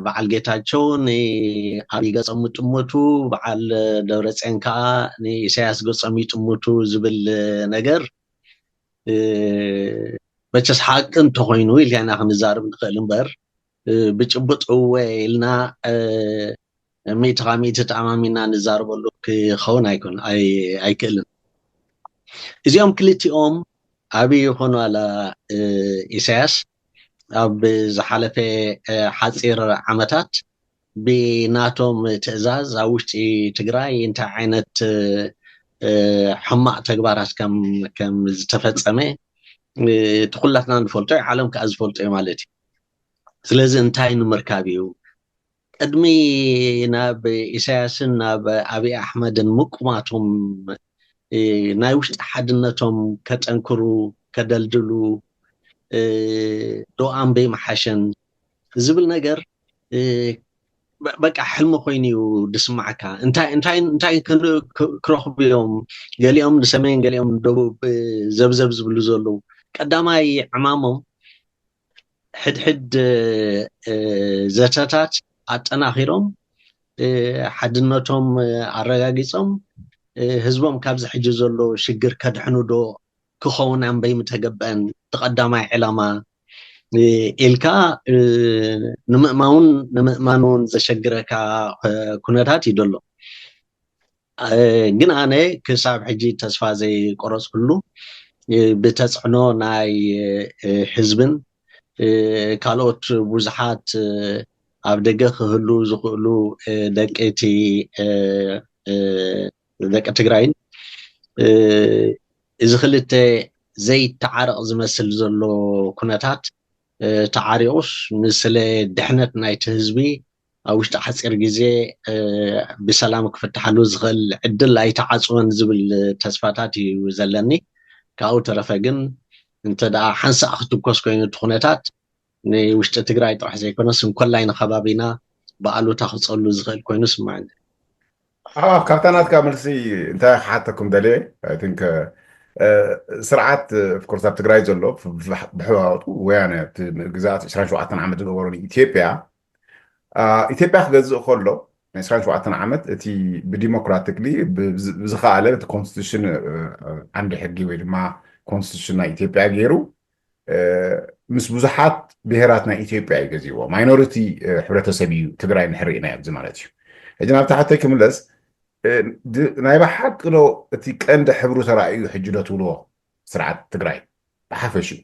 በዓል ጌታቸው ንኣብይ ገጾም ይጥምቱ፣ በዓል ደብረጽዮን ከዓ ንኢሳያስ ገጾም ይጥምቱ ዝብል ነገር፣ መቸስ ሓቂ እንተኾይኑ ኢልና ኢና ክንዛረብ ንኽእል እምበር፣ ብጭቡጥ እወ ኢልና ሚእቲ ካብ ሚእቲ ተኣማሚና ንዛረበሉ ክኸውን ኣይኮን-፣ ኣይ-፣ ኣይክእልን። እዚኦም ክልቲኦም፣ ኣብይ ይኹን ዋላ ኢሳያስ፣ ኣብ ዝሓለፈ ሓፂር ዓመታት ብናቶም ትእዛዝ ኣብ ውሽጢ ትግራይ እንታይ ዓይነት ሕማቕ ተግባራት ከም፣ ከም ዝተፈጸመ እቲ ኩላትና ንፈልጦ እዩ፣ ዓለም ከዓ ዝፈልጦ እዩ ማለት እዩ። ስለዚ እንታይ ንምርካብ እዩ? ቅድሚ ናብ ኢሳያስን ናብ ኣብይ ኣሕመድን ምቁማቶም፣ እ፣ ናይ ውሽጢ ሓድነቶም ከጠንክሩ፣ ከደልድሉ፣ እ፣ ዶ ኣምበይ መሓሸን ዝብል ነገር፣ እ፣ በ-፣ በቃ ሕልሚ ኮይኑ እዩ ዝስማዓካ። እንታይ፣ እንታይ፣ እንታይ ክን-፣ ክ-፣ ክረኽቡ እዮም? ገሊኦም ንሰሜን፣ ገሊኦም ንደቡብ፣ እ፣ ዘብዘብ ዝብሉ ዘለዉ። ቀዳማይ ዕማሞም ሕድሕድ፣ እ፣ ዘተታት ኣጠናኺሮም፣ እ፣ ሓድነቶም፣ እ፣ ኣረጋጊጾም፣ እ፣ ህዝቦም ካብዚ ሕጂ ዘሎ ሽግር ከድሕኑ ዶ ክኸውን ኣምበይ ምተገበአን፣ እቲ ቀዳማይ ዕላማ፣ እ፣ ኢልካ፣ እ፣ ንምእማውን ንምእማን እውን ዘሸግረካ፣ እ፣ ኩነታት እዩ ዘሎ። እ፣ ግን ኣነ ክሳብ ሕጂ ተስፋ ዘይቆረጽኩሉ፣ እ፣ ብተጽዕኖ ናይ፣ እ፣ ህዝብን፣ እ፣ ካልኦት ብዙሓት፣ እ፣ ኣብ ደገ ክህሉ ዝኽእሉ፣ እ፣ ደቂ እቲ፣ እ፣ እ፣ ደቂ ትግራይን፣ እ፣ እዚ ክልተ ዘይተዓረቕ ዝመስል ዘሎ ኩነታት፣ እ፣ ተዓሪቑስ ንስለ ድሕነት ናይቲ ህዝቢ ኣብ ውሽጢ ሓፂር ግዜ፣ እ፣ ብሰላም ክፍትሓሉ ዝኽእል ዕድል ኣይተዓፅወን ዝብል ተስፋታት እዩ ዘለኒ። ካብኡ ተረፈ ግን እንተ ደኣ ሓንሳእ ክትኮስ ኮይኑ እቲ ኩነታት ንውሽጢ ትግራይ ጥራሕ ዘይኮነስ እንኮላይ ንከባቢና ብኣሉታ ክፀሉ ዝኽእል ኮይኑ ስምዓኒ። ኣዎ፣ ካብታ ናትካ መልሲ እንታይ ክሓተኩም ደልየ? I think ስርዓት ኦፍኮርስ ኣብ ትግራይ ዘሎ ብሕዋቱ ወያነ ግዛት ዕስራን ሸውዓተን ዓመት ዝገበሮ ንኢትዮጵያ ኢትዮጵያ ክገዝእ ከሎ ናይ ዕስራን ሸውዓተን ዓመት እቲ ብዲሞክራቲክሊ ብዝኸኣለ እቲ ኮንስቲቱሽን ዓንዲ ሕጊ ወይ ድማ ኮንስቲቱሽን ናይ ኢትዮጵያ ገይሩ ምስ ብዙሓት ብሄራት ናይ ኢትዮጵያ እዩ ገዚዎ። ማይኖሪቲ ሕብረተሰብ እዩ ትግራይ ንሕርኢና ኣብዚ ማለት እዩ። ሕጂ ናብ ታሕተይ ክምለስ፣ ናይ ብሓቂ ዶ እቲ ቀንዲ ሕብሩ ተራእዩ ሕጂ ዶ ትብልዎ? ስርዓት ትግራይ ብሓፈሽኡ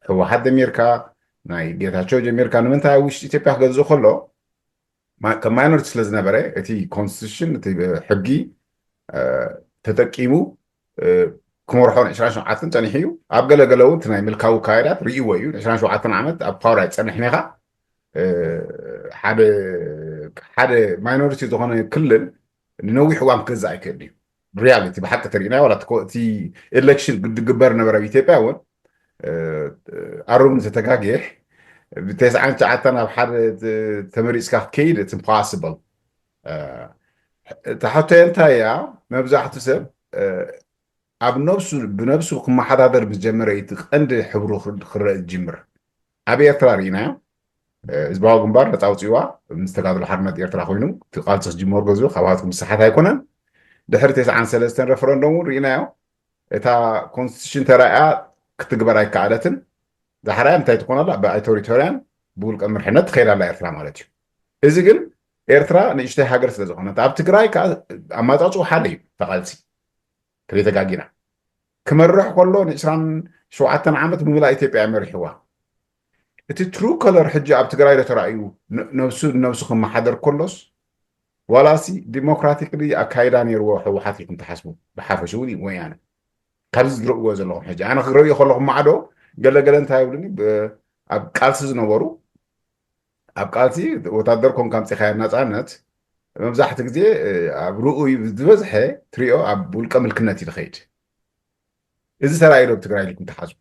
ህወሓት ጀሚርካ ናይ ጌታቸው ጀሚርካ ንምንታይ ኣብ ውሽጢ ኢትዮጵያ ክገዝእ ከሎ ከም ማይኖሪቲ ስለ ዝነበረ እቲ ኮንስቲቱሽን እቲ ሕጊ ተጠቂሙ ክመርሖ ን ዕስራን ሸውዓተን ፀኒሑ እዩ። ኣብ ገለገለ እውን እቲ ናይ ምልካዊ ካይዳት ርእይዎ እዩ። ዕስራን ሸውዓተን ዓመት ኣብ ፓወር ኣይፀንሕን ኢኻ። ሓደ ማይኖሪቲ ዝኾነ ክልል ንነዊሕ እዋን ክገዛእ ኣይክእል እዩ። ሪያሊቲ ብሓቂ ተሪእና ዋላ እቲ ኤሌክሽን ዝግበር ነበረ ኣብ ኢትዮጵያ እውን ኣሩም ዝተጋግየ ብተስዓን ትሽዓተን ኣብ ሓደ ተመሪፅካ ክትከይድ it's impossible። እታ ሕቶየ እንታይ እያ? መብዛሕቱ ሰብ ኣብ ነብሱ ብነብሱ ክመሓዳደር ምስ ጀመረ እቲ ቀንዲ ሕብሩ ክረአ ዝጅምር። ኣብ ኤርትራ ርኢናዮ። ህዝባዊ ግንባር ነፃ ኣውፂእዋ ምስ ተጋድሎ ሓርነት ኤርትራ ኮይኑ እቲ ቃልሲ ክጅመር ገዝኡ ካብኣትኩም ዝሰሓት ኣይኮነን። ድሕሪ ተስዓን ሰለስተን ረፈረንዶም እውን ርኢናዮ። እታ ኮንስቲቱሽን ተራእያ ክትግበር ኣይከኣለትን። ዳሕራያ እንታይ ትኾን ኣላ? ብኣውቶሪታርያን ብውልቀ ምርሕነት ትኸይድ ኣላ ኤርትራ ማለት እዩ። እዚ ግን ኤርትራ ንእሽተይ ሃገር ስለ ዝኾነት ኣብ ትግራይ ከዓ ኣማፃፅኡ ሓደ እዩ ተቓልሲ ከይተጋጊና ክመርሕ ከሎ ንዕስራን ሸውዓተን ዓመት ብምልኣ ኢትዮጵያ እያ መሪሕዋ። እቲ ትሩ ከለር ሕጂ ኣብ ትግራይ ዶ ተራእዩ ነብሱ ነብሱ ክመሓደር ከሎስ ዋላሲ ዲሞክራቲክሊ ኣካይዳ ነይርዎ ህወሓት ኢልኩም ትሓስቡ? ብሓፈሽ እውን ወያነ ካብዚ ዝርእዎ ዘለኹም ሕጂ ኣነ ክርእዮ ከለኹ ማዕዶ ገለገለ እንታይ ይብሉኒ ኣብ ቃልሲ ዝነበሩ ኣብ ቃልሲ ወታደር ኮንካ ኣምፂኻዮ ናፃነት መብዛሕቲ ግዜ ኣብ ርኡይ ዝበዝሐ ትሪኦ ኣብ ውልቀ ምልክነት እዩ ዝኸይድ። እዚ ተራእዩ ዶ ኣብ ትግራይ ኢልኩም ትሓስቡ?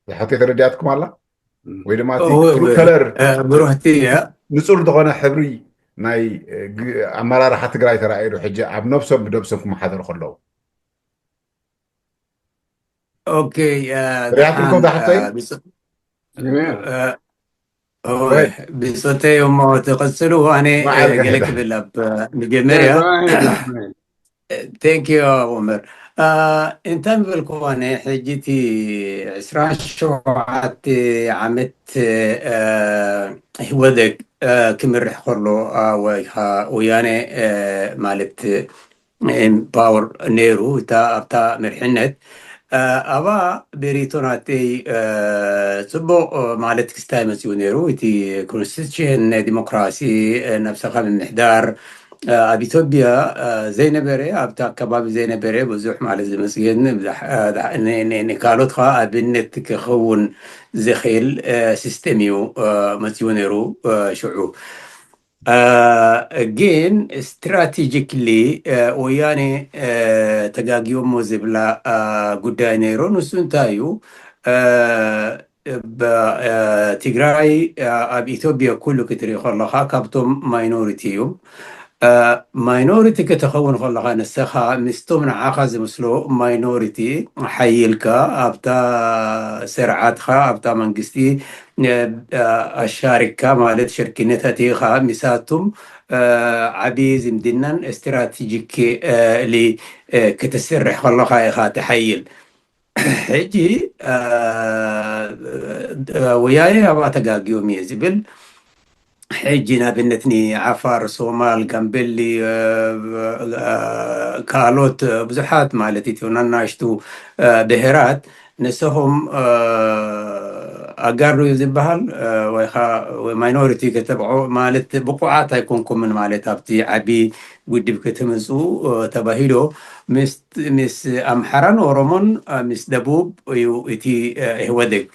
ዝሓቶ ተረዲኣትኩም ኣላ ወይ ድማ ከለር ብሩህቲ እያ ንፁር ዝኾነ ሕብሪ ናይ ኣመራርሓ ትግራይ ተራእዩ ዶ ሕጂ ኣብ ነብሶም ብነብሶም ክመሓደሩ ከለዉ ኦኬ ሪኣትልኩም ዛሕተይ ብፆተይ እሞ ትቐፅሉ ኣነ ገለ ክብል ኣብ መጀመርያ thank you ዑመር እንታይ ምበልኩ ኣነ ሕጂ እቲ ዕስራን ሸውዓተ ዓመት ኢህወደግ ክምርሕ ከሎ ወይ ከዓ ወያነ ማለት ፓወር ነይሩ እታ ኣብታ መርሕነት ኣባ ቤሪቶ ናተይ ፅቡቕ ማለት ክስታይ መፅኡ ነይሩ እቲ ኮንስቲቱሽን ናይ ዲሞክራሲ ነብሰኻ ምምሕዳር ኣብ ኢትዮጵያ ዘይነበረ ኣብቲ ኣከባቢ ዘይነበረ ብዙሕ ማለት ዝመስገን ካልኦት ከዓ ኣብነት ክኸውን ዝኽእል ሲስተም እዩ መፅኡ ነይሩ ሽዑ ግን ስትራቴጂክሊ ወያኔ ተጋጊዮሞ ዝብላ ጉዳይ ነይሩ ንሱ እንታይ እዩ ትግራይ ኣብ ኢትዮጵያ ኩሉ ክትርኢ ከለካ ካብቶም ማይኖሪቲ እዩ ማይኖሪቲ ከተኸውን ከለካ ንስኻ ምስቶም ንዓኻ ዝምስሎ ማይኖሪቲ ሓይልካ ኣብታ ስርዓትካ ኣብታ መንግስቲ ኣሻሪካ ማለት ሽርክነት ኣቲኻ ሚሳቱም ዓብዪ ዝምድናን ስትራቴጂክ ሊ ክትስርሕ ከለኻ ኢኻ ትሓይል ሕጂ ወያኔ ኣብኣ ተጋጊዮም እየ ዝብል ሕጂ ንኣብነት ንዓፋር ሶማል ጋምቤሊ ካልኦት ብዙሓት ማለት እዩ ናናሽቱ ብሄራት ንስኹም ኣጋሩ እዩ ዝበሃል ወይ ከዓ ማይኖሪቲ ከተብዖ ማለት ብቁዓት ኣይኮንኩምን ማለት ኣብቲ ዓቢ ውድብ ክትምፁ ተባሂሎ ምስ ኣምሓራን ኦሮሞን ምስ ደቡብ እዩ እቲ ኢህወደግ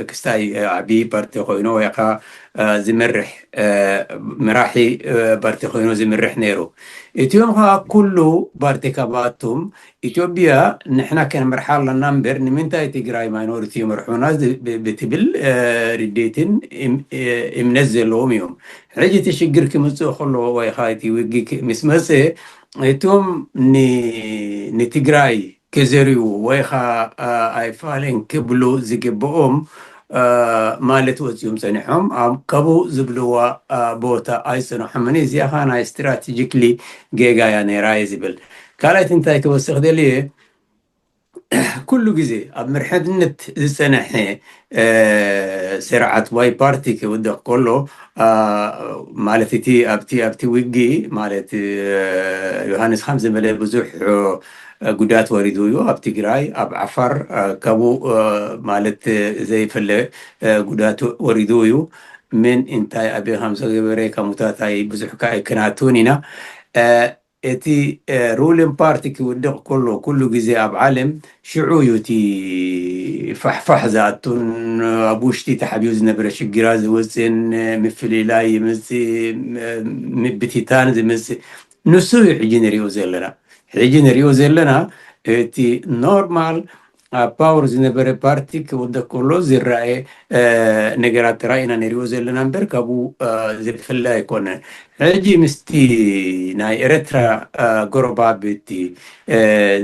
ክስታይ ዓቢ ፓርቲ ኮይኑ ወይ ከዓ ዝምርሕ መራሒ ፓርቲ ኮይኑ ዝምርሕ ነይሩ እቲኦም ከዓ ኩሉ ፓርቲ ካባቱም ኢትዮጵያ ንሕና ከንምርሓ ኣለና እምበር ንምንታይ ትግራይ ማይኖሪቲ ይመርሑና ብትብል ርዴትን እምነት ዘለዎም እዮም ሕጂ እቲ ሽግር ክምፅእ ከሎ ወይ ከዓ እቲ ውጊ ምስ መፀ እቶም ንትግራይ ክዘርዩ ወይ ከዓ ኣይፋልን ክብሉ ዝግብኦም ማለት ወፂኦም ፀኒሖም ካብኡ ዝብልዋ ቦታ ኣይፀንሖምን። እዚኣ ከዓ ናይ ስትራቴጂክሊ ጌጋ እያ ነይራ እየ ዝብል። ካልኣይቲ እንታይ ክወስኽ ደልየ፣ ኩሉ ግዜ ኣብ ምርሕነት ዝፀነሐ ስርዓት ወይ ፓርቲ ክውደቕ ከሎ ማለት እቲ ኣብቲ ኣብቲ ውጊ ማለት ዮሃንስ ከም ዝበለ ብዙሕ ጉዳት ወሪዱ እዩ። ኣብ ትግራይ፣ ኣብ ዓፋር ካብኡ ማለት ዘይፈለ ጉዳት ወሪዱ እዩ። ምን እንታይ ኣበይ ከም ዝገበረ ከሙታታይ ብዙሕ ከኣ ኣይከናትውን ኢና። እቲ ሩሊን ፓርቲ ክውድቕ ከሎ ኩሉ ግዜ ኣብ ዓለም ሽዑ እዩ እቲ ፋሕፋሕ ዝኣቱን ኣብ ውሽጢ ተሓቢኡ ዝነበረ ሽግራት ዝወፅእን ምፍልላይ ይመፅእ፣ ምብትታን ዝመፅእ ንሱ እዩ ሕጂ ንሪኦ ዘለና። ሕጂ ንሪኦ ዘለና እቲ ኖርማል ኣብ ፓወር ዝነበረ ፓርቲ ክወደቅ ከሎ ዝረኣየ ነገራት ጥራይ ኢና ንሪኦ ዘለና እምበር ካብኡ ዝፍለ ኣይኮነን። ሕጂ ምስቲ ናይ ኤረትራ ጎረባብቲ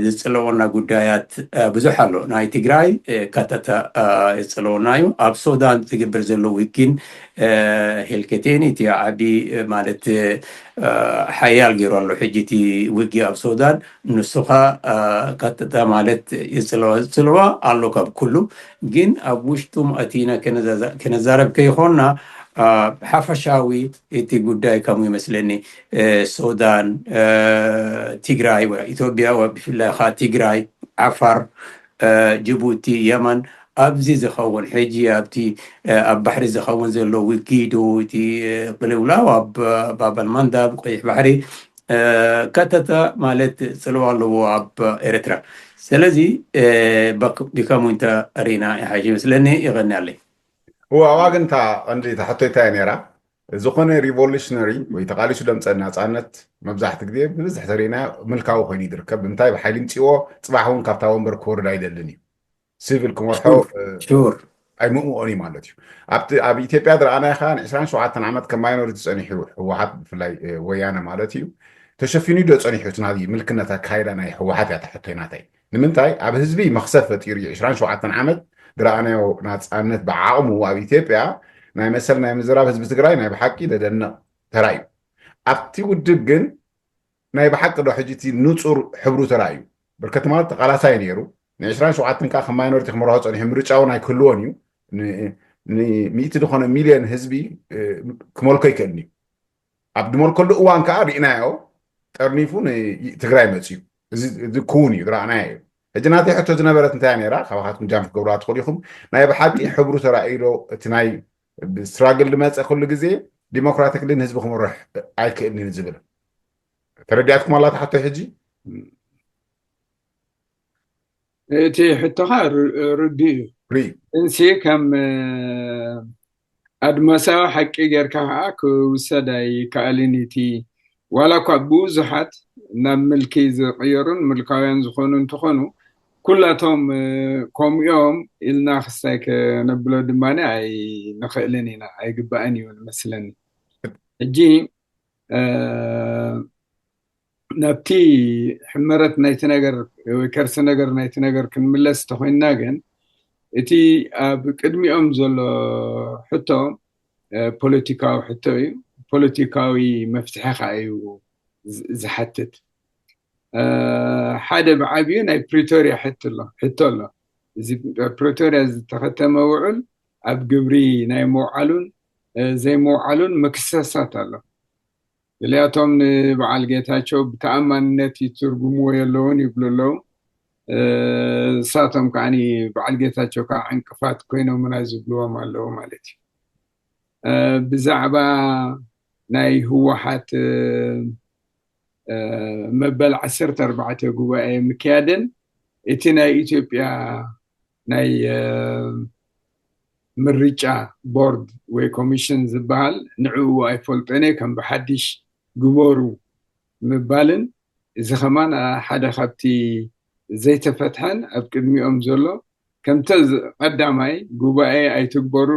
ዝጽለወና ጉዳያት ብዙሕ ኣሎ። ናይ ትግራይ ካታታ ይጽለወና እዩ። ኣብ ሱዳን ዝግበር ዘሎ ውግእን ሄልከቴን እቲ ዓቢ ማለት ሓያል ገይሩ ኣሎ። ሕጂ እቲ ውግእ ኣብ ሱዳን ንሱኻ ቀጥታ ማለት ይጽለዋ ዝጽለዋ ኣሎ ካብ ኩሉ። ግን ኣብ ውሽጡ ኣቲና ከነዛረብ ከይኾንና ሓፈሻዊ እቲ ጉዳይ ከምኡ ይመስለኒ። ሱዳን፣ ትግራይ፣ ኢትዮጵያ፣ ብፍላይ ኸዓ ትግራይ፣ ዓፋር፣ ጅቡቲ፣ የመን፣ ኣብዚ ዝኸውን ሕጂ ኣብቲ ኣብ ባሕሪ ዝኸውን ዘሎ ውጊዱ እቲ ቅልውላው ኣብ ባበል መንዳብ ቀይሕ ባሕሪ ከተተ ማለት ጽልዋ ኣለዎ ኣብ ኤርትራ። ስለዚ ብከምኡ እንተ ሪና ይሓይሽ ይመስለኒ። ይቐንያለይ። እዋ እዋ ግን እታ ቀንዲ እታ ሕቶይ እንታይ ነራ? ዝኾነ ሪቮሉሽነሪ ወይ ተቃሊሱ ደምፀ ናፃነት መብዛሕቲ ግዜ ብብዝሕ ተሪና ምልካዊ ኮይኑ ይድርከብ። ብምንታይ ብሓይሊ ምፅዎ ፅባሕ እውን ካብታ ወንበር ክወርድ ኣይደልን እዩ። ሲቪል ክመርሖ ሹር ኣይምእምኦን እዩ ማለት እዩ። ኣብቲ ኣብ ኢትዮጵያ ዝረኣናዮ ከዓ ን27 ዓመት ከም ማይኖሪቲ ፀኒሑ ህወሓት ብፍላይ ወያነ ማለት እዩ ተሸፊኑ ዶ ፀኒሑ እቲ ናይ ምልክነት ኣካይዳ ናይ ህወሓት እያ ተሕቶይ ናተይ። ንምንታይ ኣብ ህዝቢ መኽሰብ ፈጢሩ እዩ። 27 ዓመት ዝረኣናዮ ናፃነት ብዓቕሙ ኣብ ኢትዮጵያ ናይ መሰል ናይ ምዝራብ ህዝቢ ትግራይ ናይ ብሓቂ ደደንቕ ተራእዩ። ኣብቲ ውድብ ግን ናይ ብሓቂ ዶ ሕጂ እቲ ንፁር ሕብሩ ተራእዩ? በርከት ማለት ተቃላሳይ ነይሩ። ን27 ከዓ ከም ማይኖሪቲ ክመርሖ ፀኒሑ ምርጫ እውን ኣይክህልዎን እዩ። ንሚእቲ ዝኾነ ሚልዮን ህዝቢ ክመልኮ ይክእልን እዩ። ኣብ ድመልከሉ እዋን ከዓ ርኢናዮ ጠርኒፉ ንትግራይ መፅዩ። እዚ ክውን እዩ ዝረኣናዮ እዩ። ሕጂ ናተይ ሕቶ ዝነበረት እንታይ ነራ? ካባካትኩም ጃምፕ ክገብራ ትኽእሉ ኢኹም። ናይ ብሓቂ ሕብሩ ተራእዩ ዶ እቲ ናይ ስትራግል ዝመፀ ኩሉ ግዜ ዲሞክራቲክሊ ንህዝቢ ክመርሕ ኣይክእልን ዝብል ተረዲኣትኩም ኣላ ትሓቶ ሕጂ? እቲ ሕቶኻ ርዱእ እዩ። እንሲ ከም ኣድማሳዊ ሓቂ ጌርካ ከዓ ክውሰድ ኣይከኣልን። እቲ ዋላ እኳ ብዙሓት ናብ ምልኪ ዝቕየሩን ምልካውያን ዝኾኑ እንትኾኑ ኩላቶም ከምኡዮም ኢልና ክስታይ ከነብሎ ድማ ኣይንኽእልን ኢና፣ ኣይግባእን እዩ ንመስለኒ። ሕጂ ናብቲ ሕመረት ናይቲ ነገር ወይ ከርሲ ነገር ናይቲ ነገር ክንምለስ እንተኮይንና ግን እቲ ኣብ ቅድሚኦም ዘሎ ሕቶ ፖለቲካዊ ሕቶ እዩ። ፖለቲካዊ መፍትሒ ከዓ እዩ ዝሓትት። ሓደ ብዓብዩ ናይ ፕሪቶሪያ ሕቶ ኣሎ። እዚ ፕሪቶሪያ ዝተኸተመ ውዕል ኣብ ግብሪ ናይ ምውዓሉን ዘይምውዓሉን ምክሰሳት ኣሎ። ገሊኣቶም ንበዓል ጌታቸው ብተኣማንነት ይትርጉምዎ የለውን ይብሉ ኣለዉ። እሳቶም ከዓ በዓል ጌታቸው ከዓ ዕንቅፋት ኮይኖምና ዝብልዎም ኣለዉ ማለት እዩ። ብዛዕባ ናይ ህወሓት መበል ዓሰርተ ኣርባዕተ ጉባኤ ምክያደን እቲ ናይ ኢትዮጵያ ናይ ምርጫ ቦርድ ወይ ኮሚሽን ዝበሃል ንዕኡ ኣይፈልጦን እየ ከም ብሓድሽ ግበሩ ምባልን እዚ ከማን ሓደ ካብቲ ዘይተፈትሐን ኣብ ቅድሚኦም ዘሎ ከምተ ቀዳማይ ጉባኤ ኣይትግበሩ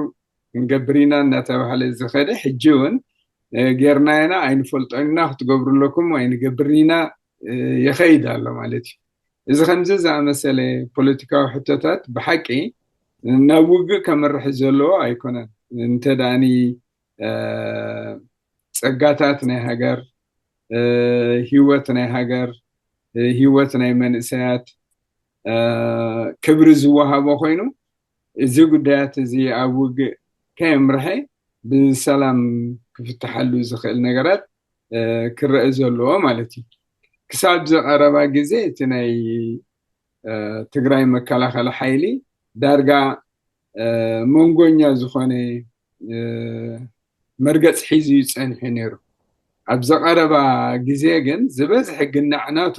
ክንገብር ኢና እናተባሃለ ዝኸደ ሕጂ እውን ጌርናዮና ኣይንፈልጦን ኢና ክትገብሩ ኣለኩም ኣይንገብርን ኢና ይኸይድ ኣሎ ማለት እዩ። እዚ ከምዚ ዝኣመሰለ ፖለቲካዊ ሕቶታት ብሓቂ ናብ ውግእ ከመርሕ ዘለዎ ኣይኮነን። እንተ ደኣኒ ጸጋታት ናይ ሃገር፣ ህይወት ናይ ሃገር፣ ህይወት ናይ መንእሰያት ክብሪ ዝወሃቦ ኮይኑ፣ እዚ ጉዳያት እዚ ኣብ ውግእ ከየምርሐ ብሰላም ክፍትሓሉ ዝኽእል ነገራት ክረአ ዘለዎ ማለት እዩ። ክሳብ ዝቐረባ ግዜ እቲ ናይ ትግራይ መከላኸሊ ሓይሊ ዳርጋ መንጎኛ ዝኾነ መርገፂ ሒዙ እዩ ፀኒሑ ነይሩ። ኣብ ዘቐረባ ግዜ ግን ዝበዝሐ ግናዕ ናቱ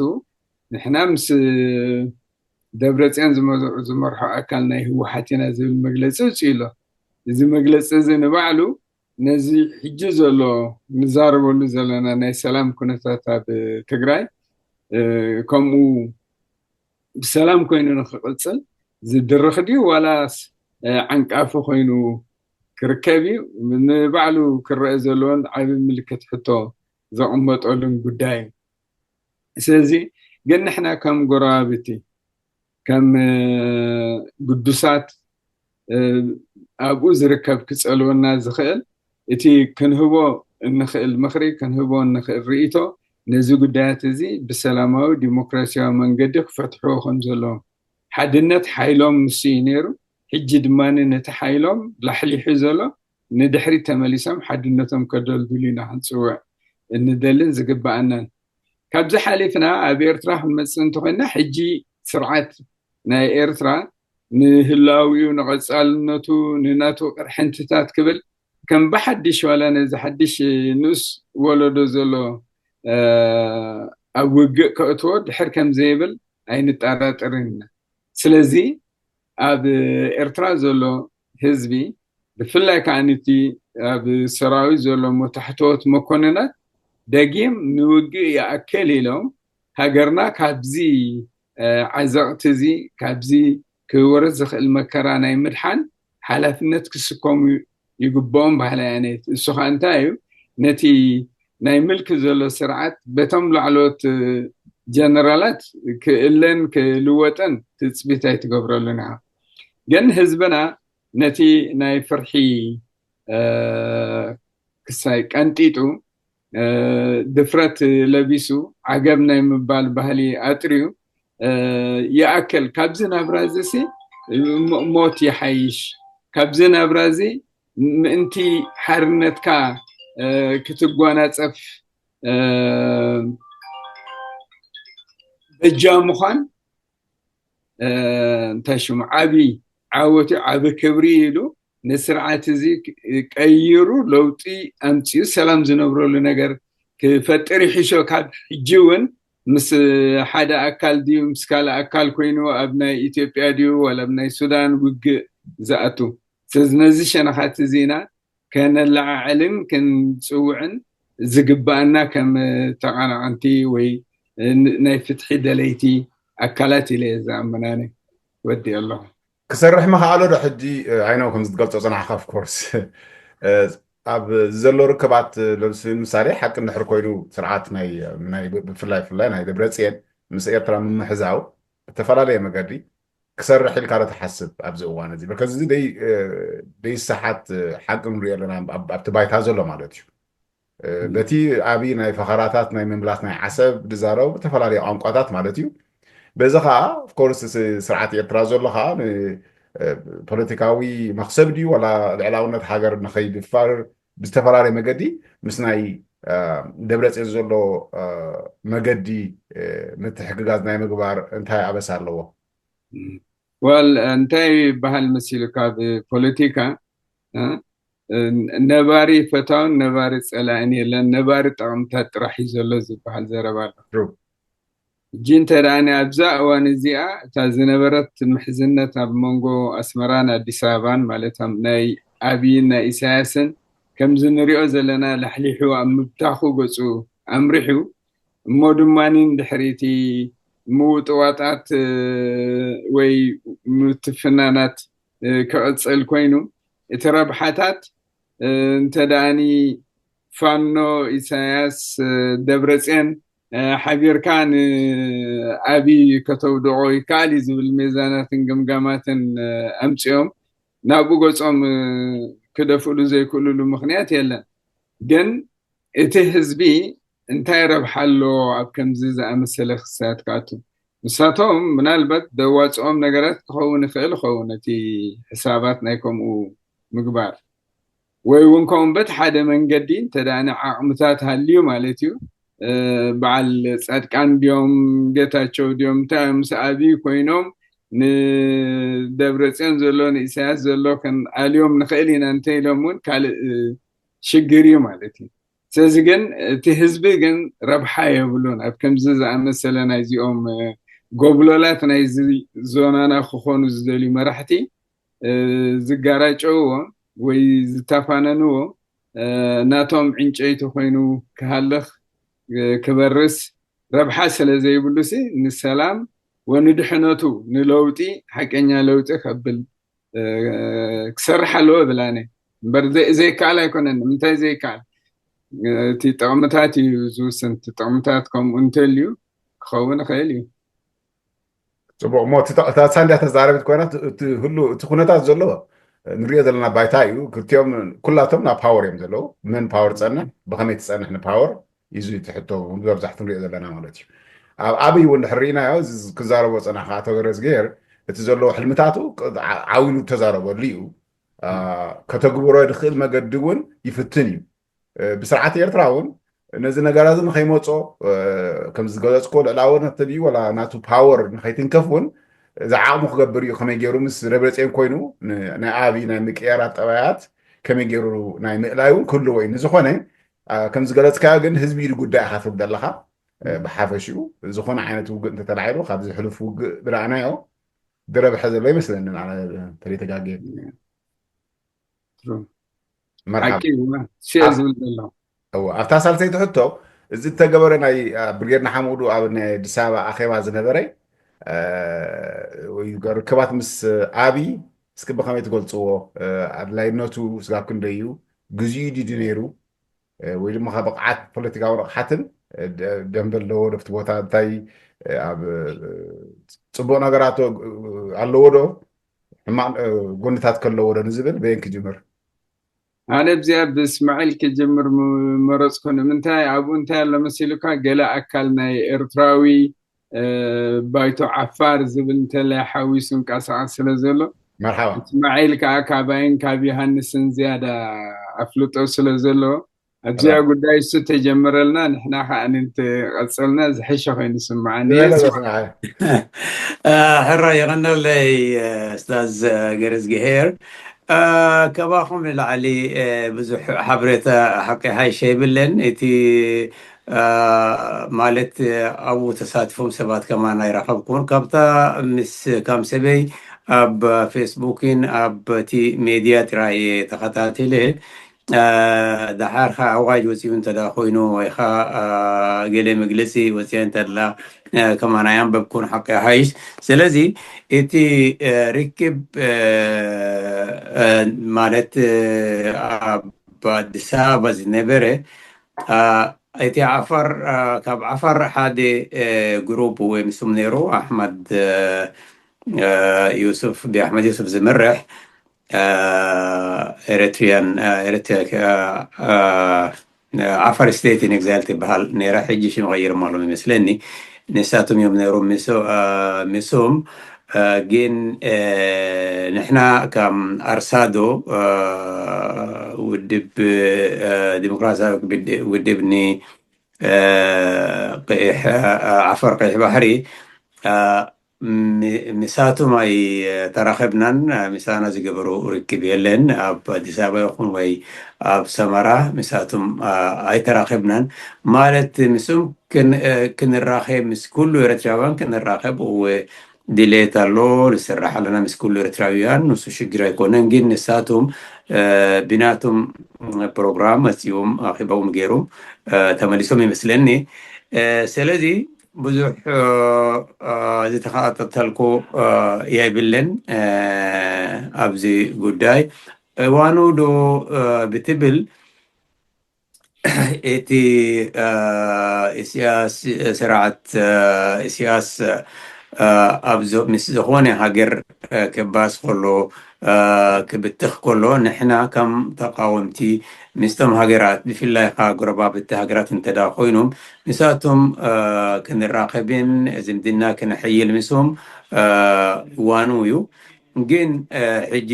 ንሕና ምስ ደብረፅዮን ዝመርሖ ኣካል ናይ ህወሓት ኢና ዝብል መግለፂ ውፅኡ ኣሎ። እዚ መግለፂ እዚ ንባዕሉ ነዚ ሕጂ ዘሎ ንዛረበሉ ዘለና ናይ ሰላም ኩነታት ኣብ ትግራይ ከምኡ ብሰላም ኮይኑ ንክቕፅል ዝድርኽ ድዩ ዋላስ ዓንቃፊ ኮይኑ ክርከብ እዩ? ንባዕሉ ክረአ ዘለዎን ዓቢ ምልክት ሕቶ ዘቕመጠሉን ጉዳይ እዩ። ስለዚ ግን ንሕና ከም ጎረባብቲ ከም ግዱሳት ኣብኡ ዝርከብ ክጸልወና ዝኽእል እቲ ክንህቦ እንኽእል ምኽሪ ክንህቦ እንኽእል ርእይቶ ነዚ ጉዳያት እዚ ብሰላማዊ ዲሞክራሲያዊ መንገዲ ክፈትሕዎ ከም ዘለዎም ሓድነት ሓይሎም ንሱ እዩ ነይሩ። ሕጂ ድማ ነቲ ሓይሎም ላሕሊሑ ዘሎ ንድሕሪት ተመሊሶም ሓድነቶም ከደልድሉ ኢና ክንፅውዕ እንደልን ዝግበኣናን። ካብዚ ሓሊፍና ኣብ ኤርትራ ክንመፅእ እንተኮይና ሕጂ ስርዓት ናይ ኤርትራ ንህላዊኡ ንቐፃልነቱ ንናቱ ቅርሕንትታት ክብል ከም ብሓድሽ ዋላ ነዚ ሓድሽ ንኡስ ወለዶ ዘሎ ኣብ ውግእ ከእትዎ ድሕር ከም ዘይብል ኣይንጠራጠርን ኢና። ስለዚ ኣብ ኤርትራ ዘሎ ህዝቢ ብፍላይ ከዓ ነቲ ኣብ ሰራዊት ዘሎ ታሕተዎት መኮንናት ደጊም ንውግእ ይኣክል ኢሎም ሃገርና ካብዚ ዓዘቕቲ እዚ ካብዚ ክወርድ ዝኽእል መከራ ናይ ምድሓን ሓላፍነት ክስከሙ ይግብኦም በሃላይ ኣነ። እሱ ከዓ እንታይ እዩ? ነቲ ናይ ምልኪ ዘሎ ስርዓት በቶም ላዕለዎት ጀነራላት ክእለን ክልወጠን ትፅቢት ኣይትገብረሉን ኢኻ። ግን ህዝብና ነቲ ናይ ፍርሒ ክሳይ ቀንጢጡ ድፍረት ለቢሱ ዓገብ ናይ ምባል ባህሊ ኣጥርዩ ይኣክል ካብዚ ናብራ እዚ ሲ ሞት ይሓይሽ፣ ካብዚ ናብራ እዚ ምእንቲ ሓርነትካ ክትጓናፀፍ በጃ ምዃን እንታይ ሽሙ ዓቢ ዓወት እዩ፣ ዓቢ ክብሪ ኢሉ ንስርዓት እዚ ቀይሩ ለውጢ ኣምፅኡ ሰላም ዝነብረሉ ነገር ክፈጥር ይሕሾ። ካብ ሕጂ እውን ምስ ሓደ ኣካል ድዩ ምስ ካልእ ኣካል ኮይኑ ኣብ ናይ ኢትዮጵያ ድዩ ዋላ ኣብ ናይ ሱዳን ውግእ ዝኣቱ። ስለዚ ነዚ ሸነኻት እዚ ኢና ከነለዓዕልን ክንፅውዕን ዝግባኣና ከም ተቐናቐንቲ ወይ ናይ ፍትሒ ደለይቲ ኣካላት ኢለ እየ ዝኣምን ኣነ። ወዲ ኣለኹ። ክሰርሕ ምኽኣሎ ዶ ሕጂ? I know ከም ዝትገልፆ ፅናሕካ of course ኣብ ዘሎ ርክባት ለምሳሌ ሓቂ እንድሕር ኮይኑ ስርዓት ናይ ብፍላይ ብፍላይ ናይ ደብረፅየን ምስ ኤርትራ ምምሕዛው ብተፈላለየ መገዲ ክሰርሕ ኢልካ ዶ ትሓስብ ኣብዚ እዋን እዚ? በርከዚ እዚ ደይሰሓት ሓቂ ንሪኦ ኣለና ኣብቲ ባይታ ዘሎ ማለት እዩ። በቲ ኣብይ ናይ ፈኸራታት ናይ ምምላስ ናይ ዓሰብ ዝዛረቡ ብተፈላለየ ቋንቋታት ማለት እዩ። በዚ ከዓ ኦፍኮርስ ስርዓት ኤርትራ ዘሎ ከዓ ፖለቲካዊ መክሰብ ድዩ ዋላ ልዕላውነት ሃገር ንኸይድፈር ብዝተፈላለየ መገዲ ምስ ናይ ደብረፅዮን ዘሎ መገዲ ምትሕግጋዝ ናይ ምግባር እንታይ ኣበሳ ኣለዎ? ዋል እንታይ ይበሃል መሲሉ ካብ ፖለቲካ ነባሪ ፈታውን ነባሪ ፀላእን የለን፣ ነባሪ ጠቕምታት ጥራሕ እዩ ዘሎ ዝበሃል ዘረባ ኣሎ። ሕጂ እንተ ደኣ ኣብዛ እዋን እዚኣ እታ ዝነበረት ምሕዝነት ኣብ መንጎ ኣስመራን ኣዲስ ኣበባን ማለት ናይ ኣብይን ናይ ኢሳያስን ከምዚ ንሪኦ ዘለና ላሕሊሑ ኣብ ምብታኹ ገፁ ኣምሪሑ እሞ ድማ ንድሕሪቲ ምውጥዋጣት ወይ ምትፍናናት ክቕፅል ኮይኑ እቲ ረብሓታት እንተ ደኣኒ ፋኖ ኢሳያስ ደብረፅዮን ሓቢርካ ንኣብይ ከተውድቆ ይከኣል እዩ ዝብል ሜዛናትን ግምጋማትን ኣምፅኦም ናብኡ ገፆም ክደፍእሉ ዘይክእልሉ ምክንያት የለን። ግን እቲ ህዝቢ እንታይ ረብሓ ኣለዎ ኣብ ከምዚ ዝኣመሰለ ክስታት ክኣቱ? ንሳቶም ምናልባት ደዋፅኦም ነገራት ክኸውን ይኽእል ይኸውን፣ እቲ ሕሳባት ናይ ከምኡ ምግባር ወይ እውን ከምኡ በት ሓደ መንገዲ እንተደኣ ዓቕምታት ሃልዩ ማለት እዩ። በዓል ፃድቃን ድዮም ጌታቸው ድዮም እንታይ እዮም ምስ ኣብይ ኮይኖም ንደብረፅዮን ዘሎ ንኢሳያስ ዘሎ ከንኣልዮም ንኽእል ኢና እንተ ኢሎም እውን ካልእ ሽግር እዩ ማለት እዩ። ስለዚ ግን እቲ ህዝቢ ግን ረብሓ የብሉን ኣብ ከምዚ ዝኣመሰለ ናይዚኦም ጎብሎላት ናይዚ ዞናና ክኾኑ ዝደልዩ መራሕቲ ዝጋራጨውዎ ወይ ዝተፋነንዎ ናቶም ዕንጨይቲ ኮይኑ ክሃልኽ ክበርስ ረብሓ ስለ ዘይብሉ ሲ ንሰላም ወንድሕነቱ ንለውጢ ሓቀኛ ለውጢ ከብል ክሰርሕ ኣለዎ ብላነ እምበር ዘይከኣል ኣይኮነን። ንምንታይ ዘይከኣል? እቲ ጥቕምታት እዩ ዝውስን። እቲ ጥቕምታት ከምኡ እንተልዩ ክኸውን ይኽእል እዩ። ፅቡቅ እሞ እታ ሳንድያ ተዛረቢት ኮይና እቲ ኩነታት ዘሎ ንሪኦ ዘለና ባይታ እዩ። ክልቲኦም ኩላቶም ናብ ፓወር እዮም ዘለዉ። መን ፓወር ፀንሕ ብከመይ ትፀንሕ ንፓወር እዩ እቲ ሕቶ ብብዛሕቱ ንሪኦ ዘለና ማለት እዩ። ኣብ ኣብይ እውን ድሕር ርኢናዮ ክዛረቦ ፀናሕ ከዓ ተገረዝግሄር እቲ ዘለዎ ሕልምታቱ ዓዊሉ ተዛረበሉ እዩ። ከተግብሮ ድክእል መገዲ እውን ይፍትን እዩ። ብስርዓት ኤርትራ እውን ነዚ ነገራት እዚ ንከይመፆ ከም ዝገለፅኮ ልዕላወነት ተብዩ ወላ ናቱ ፓወር ንከይትንከፍ እውን ዝዓቕሙ ክገብር እዩ። ከመይ ገይሩ ምስ ደብረፅዮን ኮይኑ ናይ ኣብይ ናይ ምቅያራት ጠባያት ከመይ ገይሩ ናይ ምእላይ እውን ክህልዎ እዩ። ንዝኾነ ከም ዝገለፅካዮ ግን ህዝቢ ኢሉ ጉዳይ ኢካ ትብል ዘለካ። ብሓፈሽኡ ዝኾነ ዓይነት ውግእ እንተተላዒሉ ካብዚ ሕሉፍ ውግእ ዝረኣናዮ ዝረብሐ ዘሎ ይመስለኒ ተለይተጋገ ሓቂ እዩ። ስየ ዝብል ዘሎ እወ፣ ኣብታ ሳልሰይቲ ሕቶ እዚ እተገበረ ናይ ብርጌድ ንሓመዱ ኣብ ናይ ኣዲስ ኣበባ ኣኼባ ዝነበረ ርክባት ምስ ኣብይ እስኪ ብኸመይ ትገልፅዎ? ኣድላይነቱ ስጋብ ክንደይ እዩ? ግዜኡ ድዩ ነይሩ? ወይ ድማ ካብ ብቕዓት ፖለቲካዊ ንቕሓትን ደንበ ኣለዎ ዶ ኣብቲ ቦታ እንታይ ኣብ ፅቡቕ ነገራት ኣለዎ ዶ ሕማቕ ጎንታት ከለዎ ዶ ንዝብል በየን ክጅምር? ኣነ ኣብዚኣ ብእስማዒል ክጅምር መረፅኩ። ንምንታይ ኣብኡ እንታይ ኣሎ መሲሉካ? ገለ ኣካል ናይ ኤርትራዊ ባይቶ ዓፋር ዝብል እንተላይ ሓዊሱ እንቀሳቐስ ስለ ዘሎ መርሓባ እስማዒል ከዓ ካባይን ካብ ዮሃንስን ዝያዳ ኣፍልጦ ስለ ዘለዎ ኣብዚኣ ጉዳይ እሱ ተጀመረልና ንሕና ከዓ ንተቐፀልና ዝሐሸ ኮይኑ ስምዓኒ። ሕራ የቐነለይ ስታዝ ገረዝግሄር። ካባኹም ንላዕሊ ብዙሕ ሓበሬታ ሓቂ ሓይሸ ይብለን። እቲ ማለት ኣብኡ ተሳትፎም ሰባት ከማን ኣይረኸብኩን። ካብታ ምስ ካምሰበይ ኣብ ፌስቡክን ኣብ እቲ ሜድያ ጥራይ እየ ተኸታቲለ። ደሓር ከ ኣዋጅ ወፂኡ እንተ ኮይኑ ወይ ከ ገለ መግለፂ ወፅአ እንተላ ከማን ኣያንበብኩን ሓቂ ሓይሽ። ስለዚ እቲ ርክብ ማለት ኣብ ኣዲስ ኣበባ ዝነበረ እቲ ዓፋር ካብ ዓፋር ሓደ ግሩፕ ወይ ምስም ነይሩ ኣሕመድ ዩሱፍ ብኣሕመድ ዩሱፍ ዝምርሕ ኤሪትሪያን ዓፋር ስቴት ኢን ኤግዛይል ትበሃል ነይራ። ሕጂ ሽም ቀይሮም ኣለዉ ይመስለኒ። ንሳቶም እዮም ነይሮም ምስኦም። ግን ንሕና ከም ኣርሳዶ ውድብ ዲሞክራሲያዊ ውድብ ን ዓፋር ቀይሕ ባሕሪ ምሳቶም ኣይተራኸብናን። ምሳና ዝገበሩ ርክብ የለን። ኣብ ኣዲስ ኣበባ ይኹን ወይ ኣብ ሰመራ ምሳቶም ኣይተራኸብናን። ማለት ምስም ክንራኸብ ምስ ኩሉ ኤርትራውያን ክንራኸብ እወ ድሌት ኣሎ። ንስራሕ ኣለና ምስ ኩሉ ኤርትራውያን፣ ንሱ ሽግር ኣይኮነን። ግን ንሳቶም ብናቶም ፕሮግራም መፅዎም ኣኺባዎም ገይሮም ተመሊሶም ይመስለኒ። ስለዚ ብዙሕ ዝተኸታተልኩ የብለን ኣብዚ ጉዳይ። እዋኑ ዶ ብትብል እቲ ኢስያስ ስርዓት ኢስያስ ኣብ ምስ ዝኾነ ሃገር ክባስ ከሎ ክብትኽ ከሎ ንሕና ከም ተቃወምቲ ምስቶም ሃገራት ብፍላይ ካ ጎረባብቲ ሃገራት እንተዳ ኮይኖም ንሳቶም ክንራኸብን ዝምድና ክነሐይል ምስም ዋኑ እዩ። ግን ሕጂ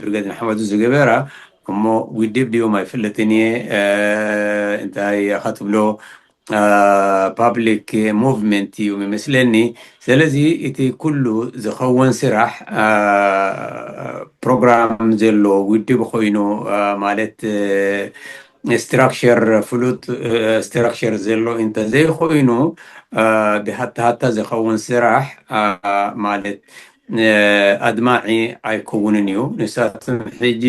ብርገድ ንሓመዱ ዝገበራ እሞ ውድብ ድዮም ኣይፍለጥን እየ እንታይ ኢኻ ትብሎ ፓብሊክ ሙቭመንት እዩ ይመስለኒ። ስለዚ እቲ ኩሉ ዝኸውን ስራሕ ፕሮግራም ዘሎ ውድብ ኮይኑ ማለት ስትራክቸር ፍሉጥ ስትራክቸር ዘሎ እንተዘይኮይኑ ብሃታሃታ ዝኸውን ስራሕ ማለት ኣድማዒ ኣይከውንን እዩ። ንሳቶም ሕጂ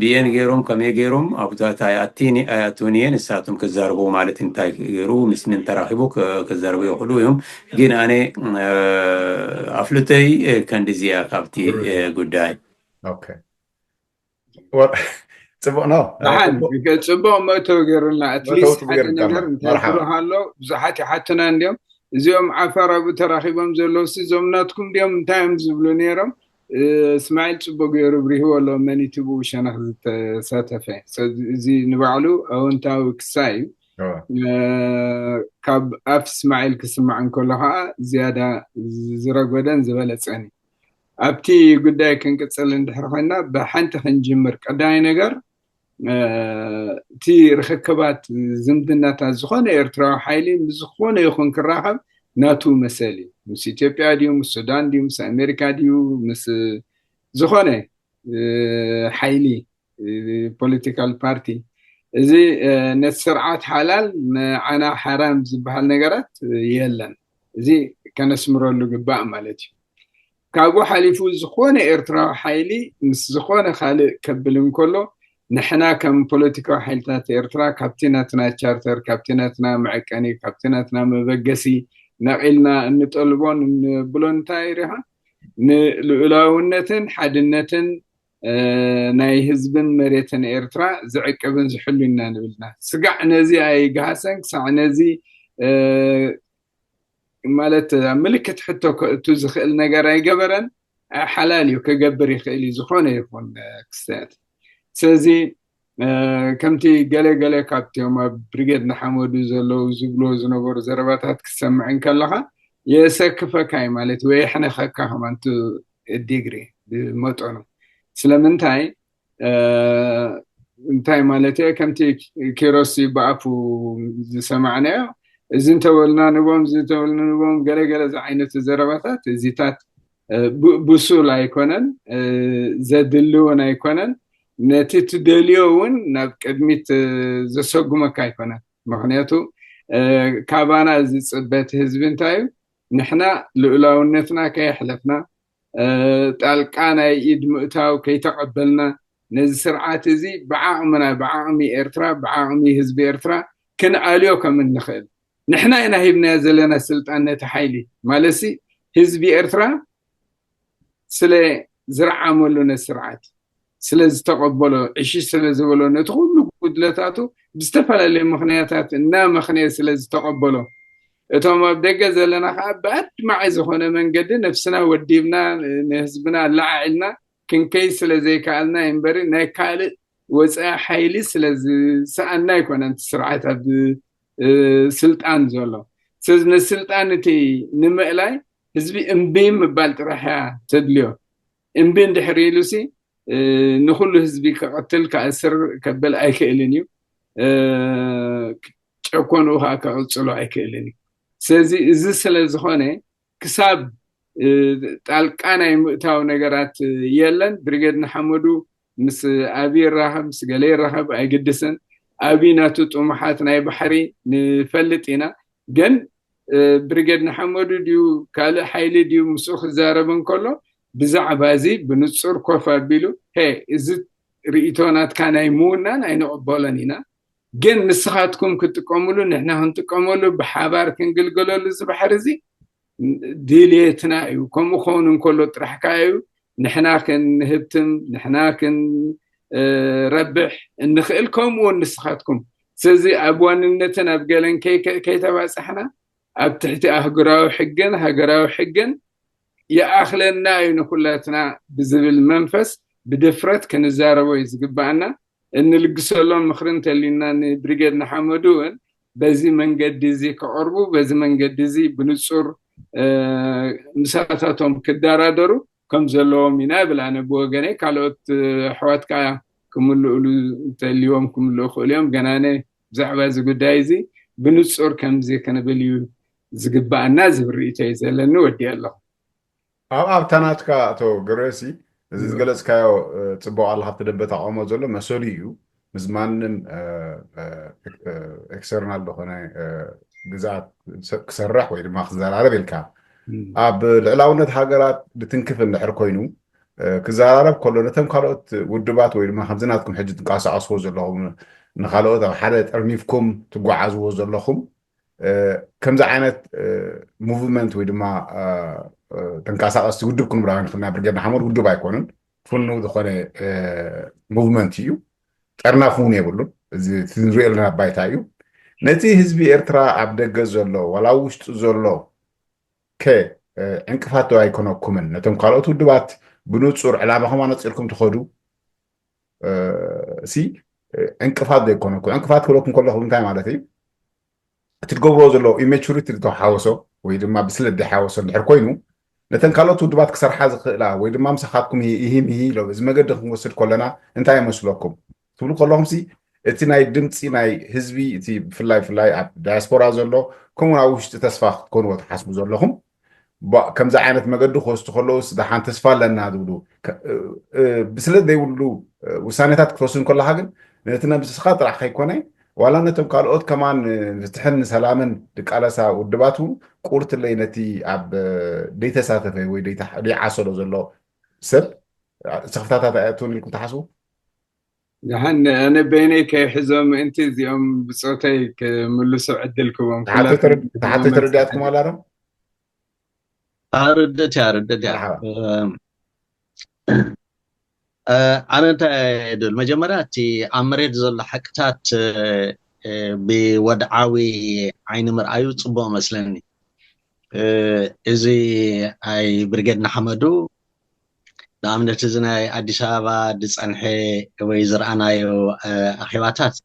ብየን ገይሮም ከመይ ገይሮም ኣብታት ኣይኣትውን እየ። ንሳቶም ክዛርቡ ማለት እንታይ ገይሩ ምስ ምን ተራኺቡ ክዛርቡ ይኽእሉ እዮም። ግን ኣነ ኣፍልጠይ ከንድዚያ ካብቲ ጉዳይ ጽቡቅ ነው። ጽቡቅ መእተው ገይሩልና ኣትሊስት ሓደ ነገር እንታይ ኣሎ ብዙሓት ይሓትና እንዲም እዚኦም ዓፋር ኣብኡ ተራኺቦም ዘለዉ እዞም ናትኩም እንዲኦም እንታይ እዮም ዝብሉ ነይሮም? እስማዒል ጽቡቅ ገይሩ ብሪህዎ ኣሎ መን እቲ ብኡ ሸነኽ ዝተሳተፈ እዚ ንባዕሉ ኣወንታዊ ክሳ እዩ። ካብ ኣፍ እስማዒል ክስማዕ እንከሎ ከዓ ዝያዳ ዝረጎደን ዝበለጸን እዩ። ኣብቲ ጉዳይ ክንቅጽል እንድሕር ኮይና ብሓንቲ ክንጅምር ቀዳማይ ነገር እቲ ርክክባት ዝምድናታት ዝኾነ ኤርትራዊ ሓይሊ ምስ ዝኾነ ይኹን ክራኸብ ናቱ መሰል እዩ። ምስ ኢትዮጵያ ድዩ ምስ ሱዳን ድዩ ምስ ኣሜሪካ ድዩ ምስ ዝኾነ ሓይሊ ፖለቲካል ፓርቲ እዚ ነቲ ስርዓት ሓላል ንዓና ሓራም ዝበሃል ነገራት የለን። እዚ ከነስምረሉ ግባእ ማለት እዩ። ካብኡ ሓሊፉ ዝኾነ ኤርትራዊ ሓይሊ ምስ ዝኾነ ካልእ ከብል እንከሎ ንሕና ከም ፖለቲካዊ ሓይልታት ኤርትራ ካብቲ ናትና ቻርተር ካብቲ ናትና መዐቀኒ ካብቲ ናትና መበገሲ ነቒልና እንጠልቦን እንብሎ እንታይ ሪኻ ንልኡላውነትን ሓድነትን ናይ ህዝብን መሬትን ኤርትራ ዝዕቅብን ዝሕሉ ኢና ንብልና ስጋዕ ነዚ ኣይገሃሰን ክሳዕ ነዚ ማለት ምልክት ሕቶ ከእቱ ዝኽእል ነገር ኣይገበረን። ሓላል እዩ ክገብር ይኽእል እዩ ዝኾነ ይኹን ክስተት። ስለዚ ከምቲ ገለ ገለ ካብቲኦም ኣብ ብሪጌድ ንሓመዱ ዘለዉ ዝብልዎ ዝነበሩ ዘረባታት ክሰምዕ እንከለኻ የሰክፈካ እዩ ማለት ወይ የሕነኸካ ከማን ዲግሪ ብመጠኑ ስለምንታይ እንታይ ማለት እየ ከምቲ ኪሮስ ብኣፉ ዝሰማዕናዮ እዚ እንተበልና ንቦም እዚ እንተበልና ንቦም ገለገለ ዝዓይነቱ ዘረባታት እዚታት ብሱል ኣይኮነን ዘድሊ እውን ኣይኮነን ነቲ ትደልዮ እውን ናብ ቅድሚት ዘሰጉመካ ኣይኮነን ምክንያቱ ካባና ዝፅበት ህዝቢ እንታይ እዩ ንሕና ልኡላውነትና ከየሕለፍና ጣልቃ ናይ ኢድ ምእታው ከይተቐበልና ነዚ ስርዓት እዚ ብዓቕምና ብዓቕሚ ኤርትራ ብዓቕሚ ህዝቢ ኤርትራ ክንኣልዮ ከም እንኽእል ንሕና ኢና ሂብናዮ ዘለና ስልጣን ነቲ ሓይሊ ማለትሲ ህዝቢ ኤርትራ ስለ ዝረዓመሉ ነቲ ስርዓት ስለ ዝተቐበሎ ዕሽሽ ስለ ዝበሎ ነቲ ኩሉ ጉድለታቱ ብዝተፈላለዩ ምኽንያታት እናመኽነየ ስለ ዝተቐበሎ እቶም ኣብ ደገ ዘለና ከዓ ብኣድማዒ ዝኾነ መንገዲ ነፍስና ወዲብና ንህዝብና ኣላዓዒልና ክንከይ ስለ ዘይከኣልና እምበሪ ናይ ካልእ ወፃኢ ሓይሊ ስለ ዝሰኣና ኣይኮነን እቲ ስርዓት ኣብ ስልጣን ዘሎ ስለዚ ንስልጣን እቲ ንምእላይ ህዝቢ እምቢ ምባል ጥራሕ እያ ተድልዮ እምቢ እንድሕር ኢሉሲ ንኩሉ ህዝቢ ክቐትል ክኣስር ከበል ኣይክእልን እዩ ጨኮንኡ ከዓ ክቕፅሉ ኣይክእልን እዩ ስለዚ እዚ ስለ ዝኾነ ክሳብ ጣልቃ ናይ ምእታው ነገራት የለን ብሪጌድ ንሓመዱ ምስ ኣብይ ይራኸብ ምስ ገለ ይራኸብ ኣይግድስን ኣብይ ናቱ ጥሙሓት ናይ ባሕሪ ንፈልጥ ኢና ግን ብሪጌድ ንሓመዱ ድዩ ካልእ ሓይሊ ድዩ ምስኡ ክዛረብ እንከሎ ብዛዕባ እዚ ብንፁር ኮፍ ኣቢሉ ሄ እዚ ርእቶ ናትካ ናይ ምውናን ኣይንቕበሎን ኢና ግን ንስኻትኩም ክትጥቀምሉ ንሕና ክንጥቀመሉ ብሓባር ክንግልገለሉ እዚ ባሕሪ እዚ ድልየትና እዩ ከምኡ ክኸውን እንከሎ ጥራሕ ከዓ እዩ ንሕና ክንህብትም ንሕና ክንረብሕ እንኽእል ከምኡውን ንስኻትኩም ስለዚ ኣብ ዋንነትን ኣብ ገለን ከይተባፃሕና ኣብ ትሕቲ ኣህጉራዊ ሕግን ሃገራዊ ሕግን ይኣኽለና እዩ ንኩላትና ብዝብል መንፈስ ብድፍረት ክንዛረቦ እዩ ዝግባኣና። እንልግሰሎም ምኽሪ እንተልዩና ንብሪጌድ ንሓመዱ እውን በዚ መንገዲ እዚ ክቐርቡ፣ በዚ መንገዲ እዚ ብንፁር ምሳታቶም ክደራደሩ ከም ዘለዎም ኢና ይብል። ኣነ ብወገነይ፣ ካልኦት ኣሕዋት ከዓ ክምልእሉ እንተልዮም ክምልኡ ክእሉ እዮም። ገናነ ብዛዕባ እዚ ጉዳይ እዚ ብንፁር ከምዚ ክንብል እዩ ዝግባኣና ዝብል ርእይቶ እዩ ዘለኒ። ወዲአ ኣለኹ። ኣብ ኣብታ ናትካ ኣቶ ገረሲ፣ እዚ ዝገለፅካዮ ፅቡቅ ኣሎ። ካብቲ ደበ ተቃውሞ ዘሎ መሰሉ እዩ፣ ምስ ማንም ኤክስተርናል ዝኾነ ግዛት ክሰርሕ ወይ ድማ ክዘራረብ ኢልካ፣ ኣብ ልዕላውነት ሃገራት ዝትንክፍ እንድሕር ኮይኑ ክዘራረብ ከሎ፣ ነቶም ካልኦት ውድባት ወይ ድማ ከምዚ ናትኩም ሕጂ ትንቀሳቀስዎ ዘለኹም፣ ንካልኦት ኣብ ሓደ ጠርኒፍኩም ትጓዓዝዎ ዘለኹም ከምዚ ዓይነት ሙቭመንት ወይ ድማ ተንቀሳቀስቲ ውድብ ክንብላ ንክልና፣ ብርጌድ ንሓመዱ ውድብ ኣይኮኑን፣ ፍኑው ዝኾነ ሙቭመንት እዩ። ጠርናፍ እውን የብሉን። እዚ ንሪኦ ዘለና ባይታ እዩ። ነቲ ህዝቢ ኤርትራ ኣብ ደገ ዘሎ ዋላ ውሽጢ ዘሎ ከ ዕንቅፋት ዶ ኣይኮነኩምን? ነቶም ካልኦት ውድባት ብንፁር ዕላማኹም ኣነፂርኩም ትኸዱ ሲ ዕንቅፋት ዶ ኣይኮነኩም? ዕንቅፋት ክብለኩም ከለኹ እንታይ ማለት እዩ? እቲ ትገብርዎ ዘሎ ኢሜቹሪቲ ዝተሓወሶ ወይ ድማ ብስለት ዘይሓወሶ እንድሕር ኮይኑ፣ ነተን ካልኦት ውድባት ክሰርሓ ዝኽእላ ወይ ድማ ምሳኻትኩም ይሂም ይሂ ኢሎም እዚ መገዲ ክንወስድ ከለና እንታይ ይመስለኩም ትብሉ ከለኹም ሲ፣ እቲ ናይ ድምፂ ናይ ህዝቢ፣ እቲ ብፍላይ ብፍላይ ኣብ ዳያስፖራ ዘሎ፣ ከምኡ ኣብ ውሽጢ ተስፋ ክትኮንዎ ትሓስቡ ዘለኹም፣ ከምዚ ዓይነት መገዲ ክወስዱ ከለውስ ደሓን ተስፋ ኣለና ዝብሉ፣ ብስለት ዘይብሉ ውሳኔታት ክትወስድ ከለካ ግን ነቲ ነብስኻ ጥራሕ ከይኮነ፣ ዋላ ነቶም ካልኦት ከማን ንፍትሕን ንሰላምን ዝቃለሳ ውድባት እውን ቁርትለይ ነቲ ኣብ ዘይተሳተፈ ወይ ዘይዓሰሎ ዘሎ ሰብ ስኽፍታታት ኣይኣትውን ኢልኩም ትሓስቡ? ደሓን ኣነ በይነይ ከይሕዞ ምእንቲ እዚኦም ብፆተይ ክምልሱ ዕድል ክቦም። ተሓቶ ተረዲኣትኩም ኣላ ዶ? ኣረደት እያ፣ ኣረደት እያ። ኣነ እንታይ ድብል መጀመርያ እቲ ኣብ መሬት ዘሎ ሓቅታት ብወድዓዊ ዓይኒ ምርኣዩ ፅቡቅ መስለኒ። እዚ ኣይ ብርጌድ ንሓመዱ ንኣብነት እዚ ናይ ኣዲስ ኣበባ ዝፀንሐ ወይ ዝረኣናዮ ኣኼባታት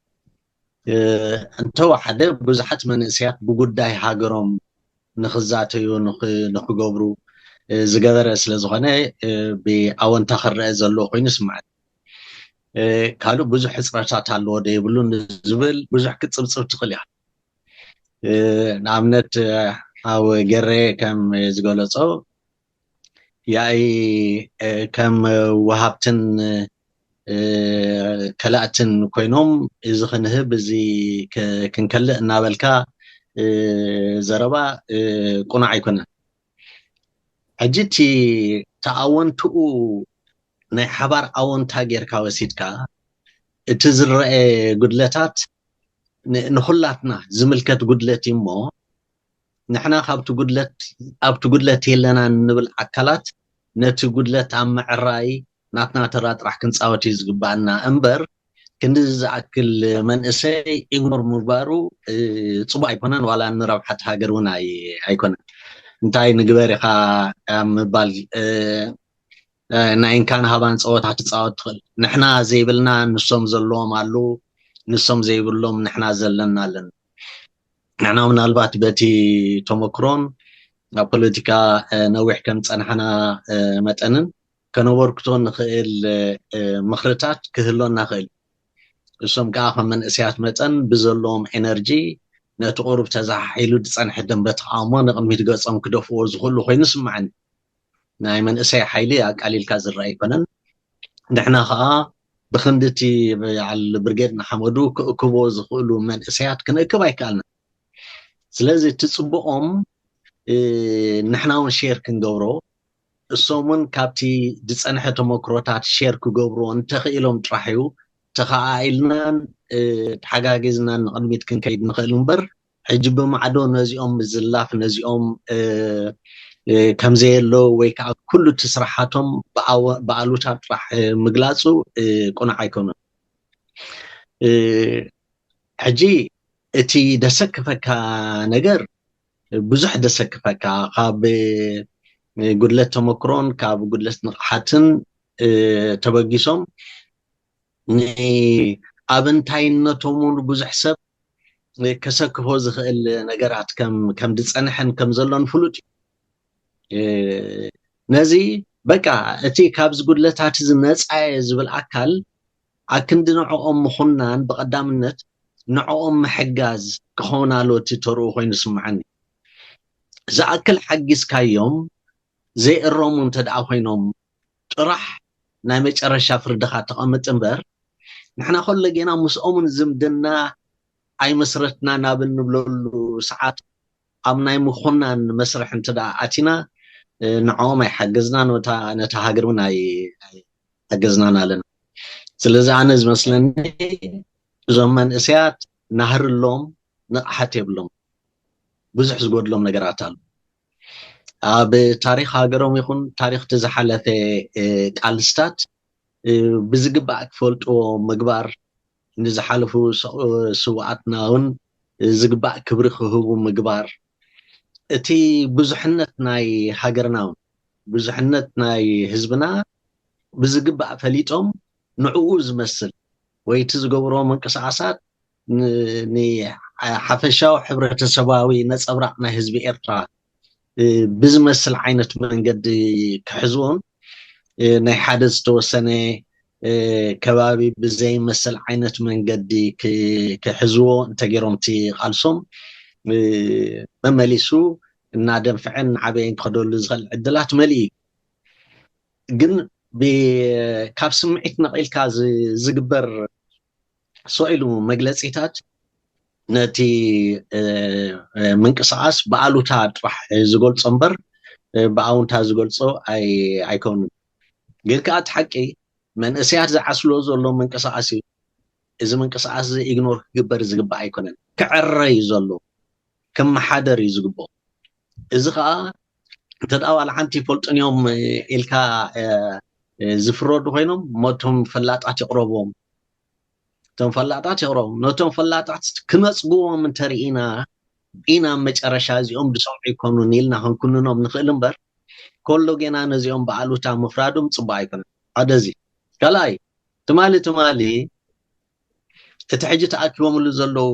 እንተወሓደ ብዙሓት መንእሰያት ብጉዳይ ሃገሮም ንኽዛተዩ ንኽገብሩ ዝገበረ ስለዝኾነ ብኣወንታ ክረአ ዘለዎ ኮይኑ ይስምዓኒ። ካልእ ብዙሕ ሕፅረታት ኣለዎ ዶ የብሉን ዝብል ብዙሕ ክትፅብፅብ ትኽእል ኢኻ። ንኣብነት ኣብ ገሬ ከም ዝገለፆ ያኢ ከም ወሃብትን ከላእትን ኮይኖም እዚ ክንህብ እዚ ክንከልእ እናበልካ ዘረባ ቁኑዕ ኣይኮነን። ሕጂ እቲ ተኣወንትኡ ናይ ሓባር ኣወንታ ጌርካ ወሲድካ እቲ ዝረአ ጉድለታት ንኩላትና ዝምልከት ጉድለት እዩ እሞ ንሕና ካብቲ ጉድለት ኣብቲ ጉድለት የለና እንብል ኣካላት ነቲ ጉድለት ኣብ ምዕራይ ናትና ተራ ጥራሕ ክንፃወት እዩ ዝግባኣና እምበር ክንድዚ ዝኣክል መንእሰይ ኢግኖር ምግባሩ ፅቡቅ ኣይኮነን፣ ዋላ ንረብሓት ሃገር እውን ኣይኮነን። እንታይ ንግበር ኢኻ ኣብ ምባል ናይ እንካን ሃባን ፀወታ ትፃወት ትኽእል። ንሕና ዘይብልና ንሶም ዘለዎም ኣሉ፣ ንሶም ዘይብሎም ንሕና ዘለና ኣለና። ንሕና ምናልባት በቲ ተመክሮን ኣብ ፖለቲካ ነዊሕ ከም ፀናሕና መጠንን ከነበርክቶ ንኽእል ምኽርታት ክህሎና ክእል። እሶም ከዓ ከም መንእሰያት መጠን ብዘለዎም ኤነርጂ ነቲ ቁሩብ ተዘሓሒሉ ዝፀንሐ ደንበ ተቃውሞ ንቅድሚት ገፆም ክደፍዎ ዝኽእሉ ኮይኑ ስምዓኒ። ናይ መንእሰይ ሓይሊ ኣቃሊልካ ዝረኣ ኣይኮነን። ንሕና ከዓ ብክንዲ እቲ በዓል ብርጌድ ንሓመዱ ክእክቦ ዝኽእሉ መንእሰያት ክንእክብ ኣይከኣልና። ስለዚ እቲ ፅቡቆም ንሕና እውን ሼር ክንገብሮ እሶም እውን ካብቲ ዝፀንሐ ተመክሮታት ሼር ክገብርዎ እንተኽኢሎም ጥራሕ እዩ ተኸኣኢልናን ተሓጋጊዝናን ንቕድሚት ክንከይድ ንኽእል እምበር ሕጂ ብማዕዶ ነዚኦም ምዝላፍ ነዚኦም ከምዘየለዉ ወይ ከዓ ኩሉ እቲ ስራሓቶም ብኣሉታ ጥራሕ ምግላፁ ቁኑዕ ኣይኮኑን። ሕጂ እቲ ደሰክፈካ ነገር ብዙሕ ደሰክፈካ፣ ካብ ጉድለት ተመክሮን ካብ ጉድለት ንቕሓትን ተበጊሶም፣ ንኣብንታይነቶም እውን ብዙሕ ሰብ ከሰክፎ ዝኽእል ነገራት ከም ከም ዝጸንሐን ከም ዘሎን ፍሉጥ እዩ። ነዚ በቃ እቲ ካብዚ ጉድለታት እዚ ነፃ እየ ዝብል ኣካል ኣክንዲ ንዕኦም ምኹናን ብቐዳምነት ንዕኦም ምሕጋዝ ክኸውን ኣሎ እቲ ተርኡ ኮይኑ ስምዓኒ። ዝኣክል ሓጊዝካዮም ዘይእረሙ እንተ ደኣ ኮይኖም ጥራሕ ናይ መጨረሻ ፍርድኻ ተቐምጥ እምበር፣ ንሕና ከሎ ጌና ምስኦምን ዝምድና ኣይመስረትና ናብ እንብለሉ ሰዓት ኣብ ናይ ምኹናን መስርሕ እንተ ደኣ ኣቲና ንዕኦም ኣይሓገዝናን ነታ ሃገር እውን ኣይሓገዝናን ኣለና። ስለዚ ኣነ ዝመስለኒ እዞም መንእሰያት ናህርሎም ንቕሓት የብሎም፣ ብዙሕ ዝጎድሎም ነገራት ኣሎ። ኣብ ታሪኽ ሃገሮም ይኹን ታሪኽ እቲ ዝሓለፈ ቃልስታት ብዝግባእ ክፈልጥዎ ምግባር፣ ንዝሓለፉ ስውኣትና እውን ዝግባእ ክብሪ ክህቡ ምግባር፣ እቲ ብዙሕነት ናይ ሃገርና እውን ብዙሕነት ናይ ህዝብና ብዝግባእ ፈሊጦም ንዕኡ ዝመስል ወይ እቲ ዝገብሮ ምንቅስቃሳት ንሓፈሻዊ ሕብረተሰባዊ ነፀብራቕ ናይ ህዝቢ ኤርትራ ብዝመስል ዓይነት መንገዲ ክሕዝዎን ናይ ሓደ ዝተወሰነ ከባቢ ብዘይመስል ዓይነት መንገዲ ክሕዝዎ እንተገይሮም እቲ ቃልሶም መመሊሱ እናደንፍዐን እናዓበየን ክኸደሉ ዝኽእል ዕድላት መሊኡ እዩ። ግን ካብ ስምዒት ነቒልካ ዝግበር ስቕ ኢሉ መግለፂታት ነቲ ምንቅስቃስ ብኣሉታ ጥራሕ ዝገልፆ እምበር ብኣውንታ ዝገልፆ ኣይኮኑን። ግን ከዓ እቲ ሓቂ መንእሰያት ዝዓስሎ ዘሎ ምንቅስቃስ እዩ። እዚ ምንቅስቃስ እዚ ኢግኖር ክግበር ዝግባእ ኣይኮነን። ክዕረ እዩ ዘሎ፣ ክመሓደር እዩ ዝግብኦ። እዚ ከዓ እንተ ደኣ ዋላ ሓንቲ ይፈልጡን እዮም ኢልካ ዝፍረዱ ኮይኖም፣ እሞ እቶም ፈላጣት ይቕረብዎም። እቶም ፈላጣት ይቕረቡ። ነቶም ፈላጣት ክነፅግዎም እንተርኢና ኢና ኣብ መጨረሻ እዚኦም ዝሰምዑ ይኮኑን ኢልና ክንኩንኖም ንኽእል እምበር፣ ከሎ ጌና ነዚኦም ብኣሉታ ምፍራዶም ፅቡቅ ኣይኮነን። ሓደ እዚ። ካልኣይ፣ ትማሊ ትማሊ እቲ ሕጂ ተኣኪቦምሉ ዘለዉ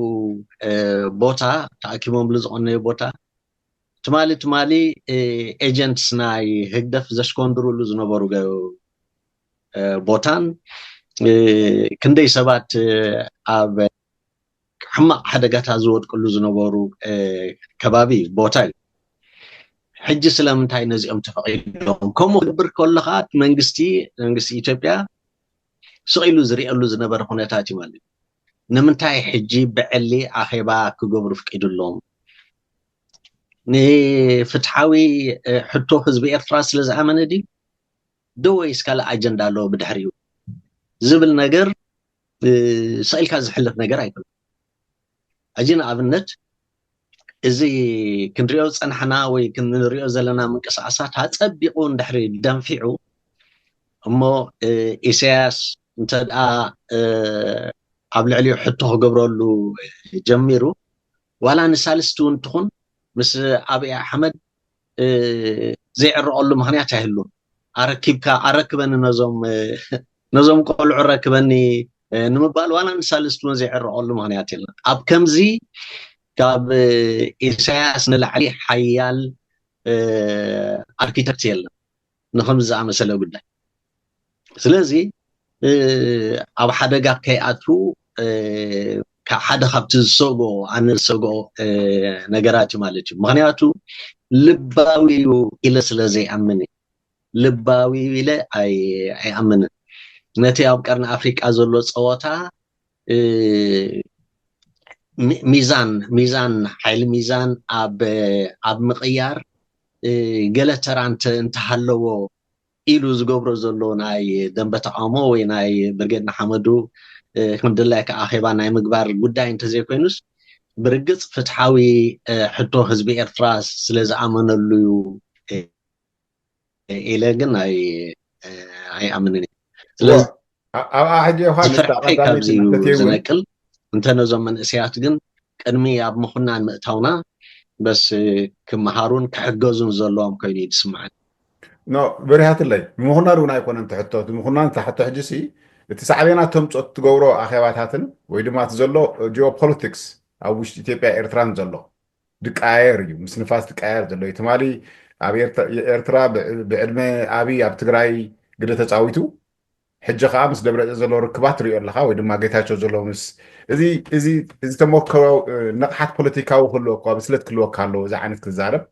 ቦታ፣ ተኣኪቦምሉ ዝቐነዩ ቦታ ትማሊ ትማሊ ኤጀንትስ ናይ ህግደፍ ዘሽኮንድሩሉ ዝነበሩ ቦታን ክንደይ ሰባት ኣብ ሕማቕ ሓደጋታት ዝወድቅሉ ዝነበሩ ከባቢ ቦታ እዩ። ሕጂ ስለምንታይ ነዚኦም ተፈቒዶም? ከምኡ ክገብር ከሎ ከዓ መንግስቲ መንግስቲ ኢትዮጵያ ስቕ ኢሉ ዝሪኣሉ ዝነበረ ኩነታት እዩ ማለት እዩ። ንምንታይ ሕጂ ብዕሊ ኣኼባ ክገብሩ ፍቂዱሎም? ንፍትሓዊ ሕቶ ህዝቢ ኤርትራ ስለ ዝኣመነ ድዩ? ዶ ወይስ ካልእ ኣጀንዳ ኣለዎ ብድሕሪኡ ዝብል ነገር ስቕ ኢልካ ዝሕለፍ ነገር ኣይኮነን። ሕጂ ንኣብነት እዚ ክንሪኦ ዝጸናሕና ወይ ክንሪኦ ዘለና ምንቅስቃሳት ኣጸቢቑ እንድሕሪ ደንፊዑ እሞ ኢሳያስ እንተ ደኣ ኣብ ልዕሊኡ ሕቶ ክገብረሉ ጀሚሩ ዋላ ንሳልስቲ እውን ትኹን ምስ ኣብይ ኣሕመድ ዘይዕረቐሉ ምኽንያት ኣይህሉን። ኣረኪብካ ኣረክበኒ ነዞም ነዞም ቆልዑ ረክበኒ ንምባል ዋላ ንሳልስቲ እውን ዘይዕረቐሉ ምኽንያት የለን። ኣብ ከምዚ ካብ ኢሳያስ ንላዕሊ ሓያል ኣርኪተክት የለን ንከምዚ ዝኣመሰለ ጉዳይ። ስለዚ ኣብ ሓደጋ ከይኣቱ ሓደ ካብቲ ዝሰግኦ ኣነ ዝሰግኦ ነገራት እዩ ማለት እዩ። ምክንያቱ ልባዊ እዩ ኢለ ስለ ዘይኣምን እዩ። ልባዊ ኢለ ኣይኣምንን። ነቲ ኣብ ቀርኒ ኣፍሪቃ ዘሎ ፀወታ ሚዛን ሚዛን ሓይሊ ሚዛን ኣብ ኣብ ምቕያር ገለ ተራ እንተሃለዎ ኢሉ ዝገብሮ ዘሎ ናይ ደንበ ተቃውሞ ወይ ናይ ብርጌድ ንሓመዱ ከም ድላይካ ኣኼባ ናይ ምግባር ጉዳይ እንተዘይኮይኑስ ብርግፅ ፍትሓዊ ሕቶ ህዝቢ ኤርትራ ስለ ዝኣመነሉ እዩ ኢለ ግን ኣይኣምንን እየ። ስለዚ ኣብኣ ሕጂ ዮሃንስ ፍርሒ ካብዚ እዩ ዝነቅል። እንተ ነዞም መንእሰያት ግን ቅድሚ ኣብ ምኹናን ምእታውና በስ ክመሃሩን ክሕገዙን ዘለዎም ኮይኑ እዩ ዝስምዓኒ። ኖ በሪሃትለይ፣ ምኹናን እውን ኣይኮነን ትሕቶ። እቲ ምኹናን ትሕቶ ሕጂ ሲ እቲ ሳዕቤናት ተምፅኦ ትገብሮ ኣኼባታትን ወይ ድማ እቲ ዘሎ ጂኦፖለቲክስ ኣብ ውሽጢ ኢትዮጵያ ኤርትራን ዘሎ ድቃየር እዩ። ምስ ንፋስ ድቃየር ዘሎ እዩ። ትማሊ ኣብ ኤርትራ ብዕድመ ኣብይ ኣብ ትግራይ ግደ ተፃዊቱ፣ ሕጂ ከዓ ምስ ደብረፅዮን ዘሎ ርክባት ትሪኦ ኣለካ ወይ ድማ ጌታቸው ዘሎ ምስ እዚ እዚ እዚ ተመክሮ፣ ንቕሓት ፖለቲካዊ ክህልወካ፣ ብስለት ክህልወካ ኣለዎ እዚ ዓይነት ክዛረብ።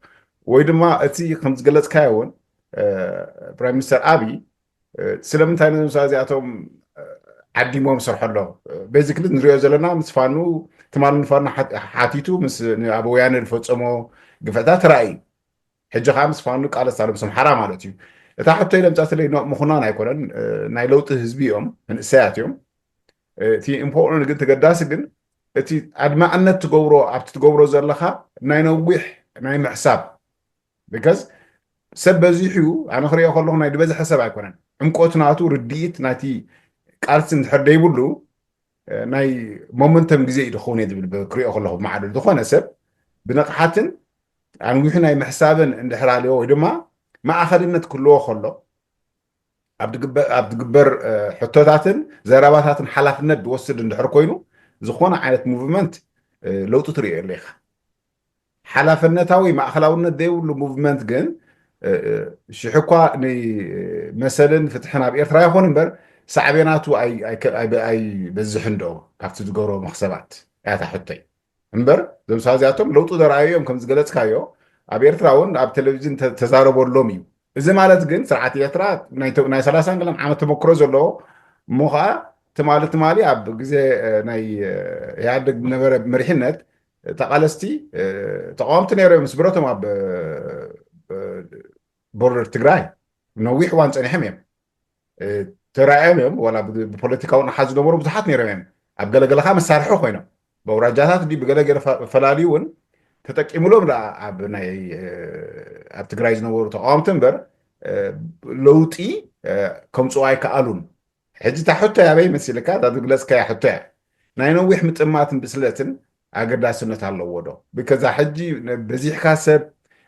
ወይ ድማ እቲ ከም ዝገለፅካዮ እውን ፕራይም ሚኒስተር ኣብይ ስለምንታይ ነዞም ሰባት እዚኣቶም ዓዲሞም ሰርሖ ኣሎ? ቤዚክሊ ንሪኦ ዘለና ምስ ፋኑ ትማሊ ንፋኑ ሓቲቱ ምስ ኣብ ወያነ ዝፈፀሞ ግፍዕታት ተራእዩ። ሕጂ ከዓ ምስ ፋኑ ቃለስ ኣሎ ምስ ኣምሓራ ማለት እዩ። እታ ሕቶ ኢለ ምፃትለይ ምኹናን ኣይኮነን። ናይ ለውጢ ህዝቢ እዮም፣ መንእሰያት እዮም። እቲ ኢምፖርታንት ግን ተገዳሲ ግን እቲ ኣድማዕነት ትገብሮ ኣብቲ ትገብሮ ዘለካ ናይ ነዊሕ ናይ ምሕሳብ ቢካዝ ሰብ በዚሑ እዩ። ኣነ ክሪኦ ከለኹ ናይ ዝበዝሐ ሰብ ኣይኮነን ዕምቆት ናቱ ርድኢት ናይቲ ቃልሲ እንድሕር ደይብሉ ናይ ሞመንተም ግዜ እዩ ዝኸውን እየ ዝብል ክሪኦ ከለኹ ብማዕዶ ዝኾነ ሰብ ብንቕሓትን ኣንዊሑ ናይ ምሕሳብን እንድሕር ኣልዮ ወይ ድማ ማእኸልነት ክህልዎ ከሎ ኣብ ዝግበር ሕቶታትን ዘረባታትን ሓላፍነት ዝወስድ እንድሕር ኮይኑ ዝኾነ ዓይነት ሙቭመንት ለውጢ ትሪኦ የለ ኢኻ። ሓላፍነታዊ ማእኸላውነት ዘይብሉ ሙቭመንት ግን ሽሕ እኳ ንመሰልን ፍትሕን ኣብ ኤርትራ ይኹን እምበር ሳዕቤናቱ ኣይበዝሕን ዶ ካብቲ ዝገብሮ መኽሰባት እያታ ሕቶይ። እምበር እዞም ሰባት እዚኣቶም ለውጢ ዘረኣዩ እዮም ከም ዝገለፅካዮ ኣብ ኤርትራ እውን ኣብ ቴሌቪዥን ተዛረበሎም እዩ። እዚ ማለት ግን ስርዓት ኤርትራ ናይ ሰላሳን ገለን ዓመት ተመክሮ ዘለዎ እሞ ከዓ ትማሊ ትማሊ ኣብ ግዜ ናይ ኢህኣደግ ዝነበረ መሪሕነት ተቓለስቲ ተቃወምቲ ነይሮም ምስ ብረቶም ኣብ ቦርደር ትግራይ ነዊሕ እዋን ፀኒሖም እዮም። ተራእዮም እዮም። ዋላ ብፖለቲካዊ ንሓት ዝነበሩ ብዙሓት ነይሮም እዮም። ኣብ ገለገለ ከዓ መሳርሒ ኮይኖም በውራጃታት ዲ ብገለገለ ፈላልዩ እውን ተጠቂምሎም ደኣ ኣብ ናይ ኣብ ትግራይ ዝነበሩ ተቃወምቲ እምበር ለውጢ ከምፅኡ ኣይከኣሉን። ሕጂ እታ ሕቶ ያበይ መሲልካ እዛ ዝግለፅካያ ሕቶ እያ። ናይ ነዊሕ ምጥማትን ብስለትን ኣገዳስነት ኣለዎ ዶ? ብከዛ ሕጂ በዚሕካ ሰብ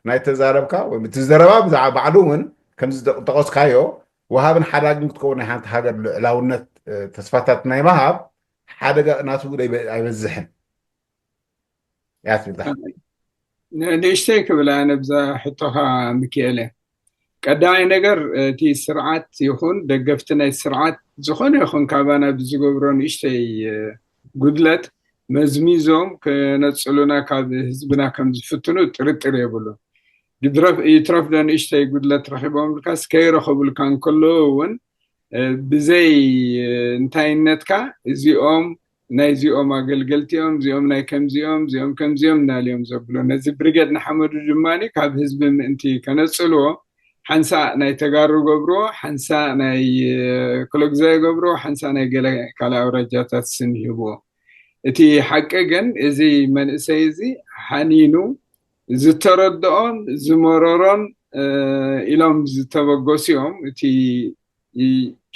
ናይ ተዛረብካ ወይ እቲ ዘረባ ብዛዕባ ባዕሉ እውን ከምዚ ጠቐስካዮ ወሃብን ሓዳግን ክትከውን ናይ ሓንቲ ሃገር ልዕላውነት ተስፋታት ናይ ምሃብ ሓደጋ ናቱ ኣይበዝሕን እያ ትብል። ንእሽተይ ክብል ኣነ ብዛ ሕቶኻ ምክኤለ። ቀዳማይ ነገር እቲ ስርዓት ይኹን ደገፍቲ ናይ ስርዓት ዝኾነ ይኹን ካባና ብዝገብሮ ንእሽተይ ጉድለት መዝሚዞም ክነፅሉና ካብ ህዝብና ከም ዝፍትኑ ጥርጥር የብሉን። ይትረፍ ዶ ንእሽተይ ጉድለት ረኺቦምልካስ ከይረኸቡልካ እንከለዉ እውን ብዘይ እንታይነትካ እዚኦም ናይዚኦም ኣገልገልቲ እዮም፣ እዚኦም ናይ ከምዚኦም፣ እዚኦም ከምዚኦም እናልዮም ዘብሎ። ነዚ ብሪጌድ ንሓመዱ ድማ ካብ ህዝቢ ምእንቲ ከነፅልዎ ሓንሳእ ናይ ተጋሩ ገብርዎ፣ ሓንሳእ ናይ ክለጉዛይ ገብርዎ፣ ሓንሳእ ናይ ገለ ካልእ ኣውራጃታት ስም ይህብዎ። እቲ ሓቂ ግን እዚ መንእሰይ እዚ ሓኒኑ ዝተረድኦን ዝመረሮን ኢሎም ዝተበገሱ እዮም። እቲ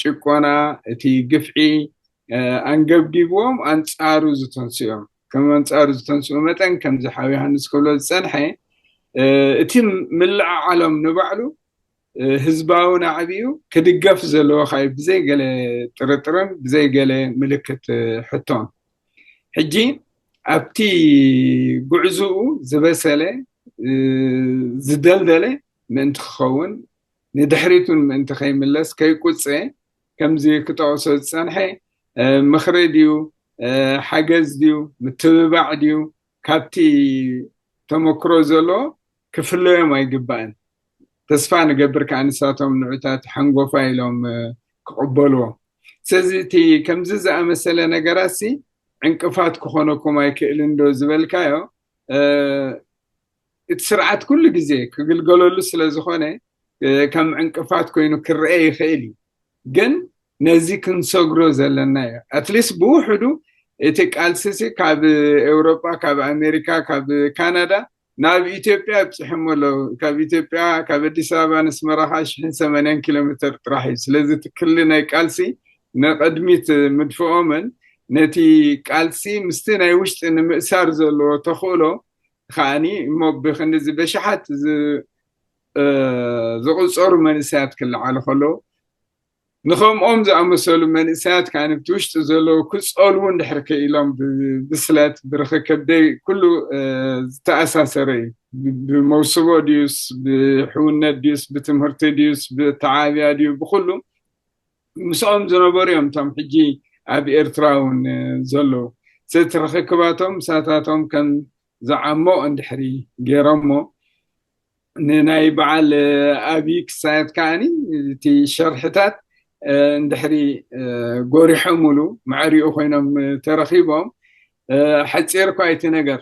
ጭቆና፣ እቲ ግፍዒ ኣንገብጊብዎም ኣንፃሩ ዝተንስኡ እዮም። ከም ኣንፃሩ ዝተንስኡ መጠን ከምዚ ሓው ዮሃንስ ክብሎ ዝፀንሐ እቲ ምልዕዓሎም ንባዕሉ ህዝባዊ ናዕቢኡ ክድገፍ ዘለዎ ካዩ ብዘይ ገለ ጥርጥርን ብዘይ ገለ ምልክት ሕቶን። ሕጂ ኣብቲ ጉዕዝኡ ዝበሰለ ዝደልደለ ምእንቲ ክኸውን ንድሕሪቱን ምእንቲ ከይምለስ ከይቁፀ ከምዚ ክጠቕሶ ዝፀንሐ ምኽሪ ድዩ ሓገዝ ድዩ ምትብባዕ ድዩ ካብቲ ተመክሮ ዘሎ ክፍለዮም ኣይግባእን። ተስፋ ንገብር ከዓ ንሳቶም ንዑታት ሓንጎፋ ኢሎም ክቕበልዎ። ስለዚ እቲ ከምዚ ዝኣመሰለ ነገራት ሲ ዕንቅፋት ክኾነኩም ኣይክእልን ዶ ዝበልካዮ እቲ ስርዓት ኩሉ ግዜ ክግልገለሉ ስለ ዝኾነ ከም ዕንቅፋት ኮይኑ ክረአ ይኽእል እዩ። ግን ነዚ ክንሰግሮ ዘለና እዩ። ኣትሊስት ብውሕዱ እቲ ቃልሲ ሲ ካብ ኤውሮጳ፣ ካብ ኣሜሪካ፣ ካብ ካናዳ ናብ ኢትዮጵያ ኣብፂሖሞ ኣለዉ። ካብ ኢትዮጵያ ካብ ኣዲስ ኣበባ ነስመራ ከዓ ሽሕን ሰማንያን ኪሎ ሜትር ጥራሕ እዩ። ስለዚ እቲ ክሊ ናይ ቃልሲ ንቕድሚት ምድፍኦምን ነቲ ቃልሲ ምስቲ ናይ ውሽጢ ንምእሳር ዘለዎ ተኽእሎ ከዓኒ እሞ ብክንድዚ በሽሓት ዝ- እ፣ ዝቑጸሩ መንእሰያት ክለዓሉ ከለዉ ንከምኦም ዝኣመሰሉ መንእሰያት ከዓኒ ብቲ ውሽጢ ዘለዉ ክጸልዉ እንድሕር ክኢሎም ብብስለት ብርክክብ ደይ ኩሉ እ፣ ዝተኣሳሰረ እዩ። ብ- ብመውስቦ ድዩስ ብሕውነት ድዩስ ብትምህርቲ ድዩስ ብተዓብያ ድዩ ብኩሉ ምስኦም ዝነበሩ እዮም እቶም ሕጂ ኣብ ኤርትራ እውን ዘለዉ። እቲ ርክክባቶም ምሳታቶም ከም ዝዓሞ እንድሕሪ ገይሮሞ ንናይ በዓል ኣብይ ክሳየት ከዓኒ እቲ ሸርሕታት እንድሕሪ ጎሪሖምሉ ማዕሪኡ ኮይኖም ተረኺቦም ሓፂር እኳ እቲ ነገር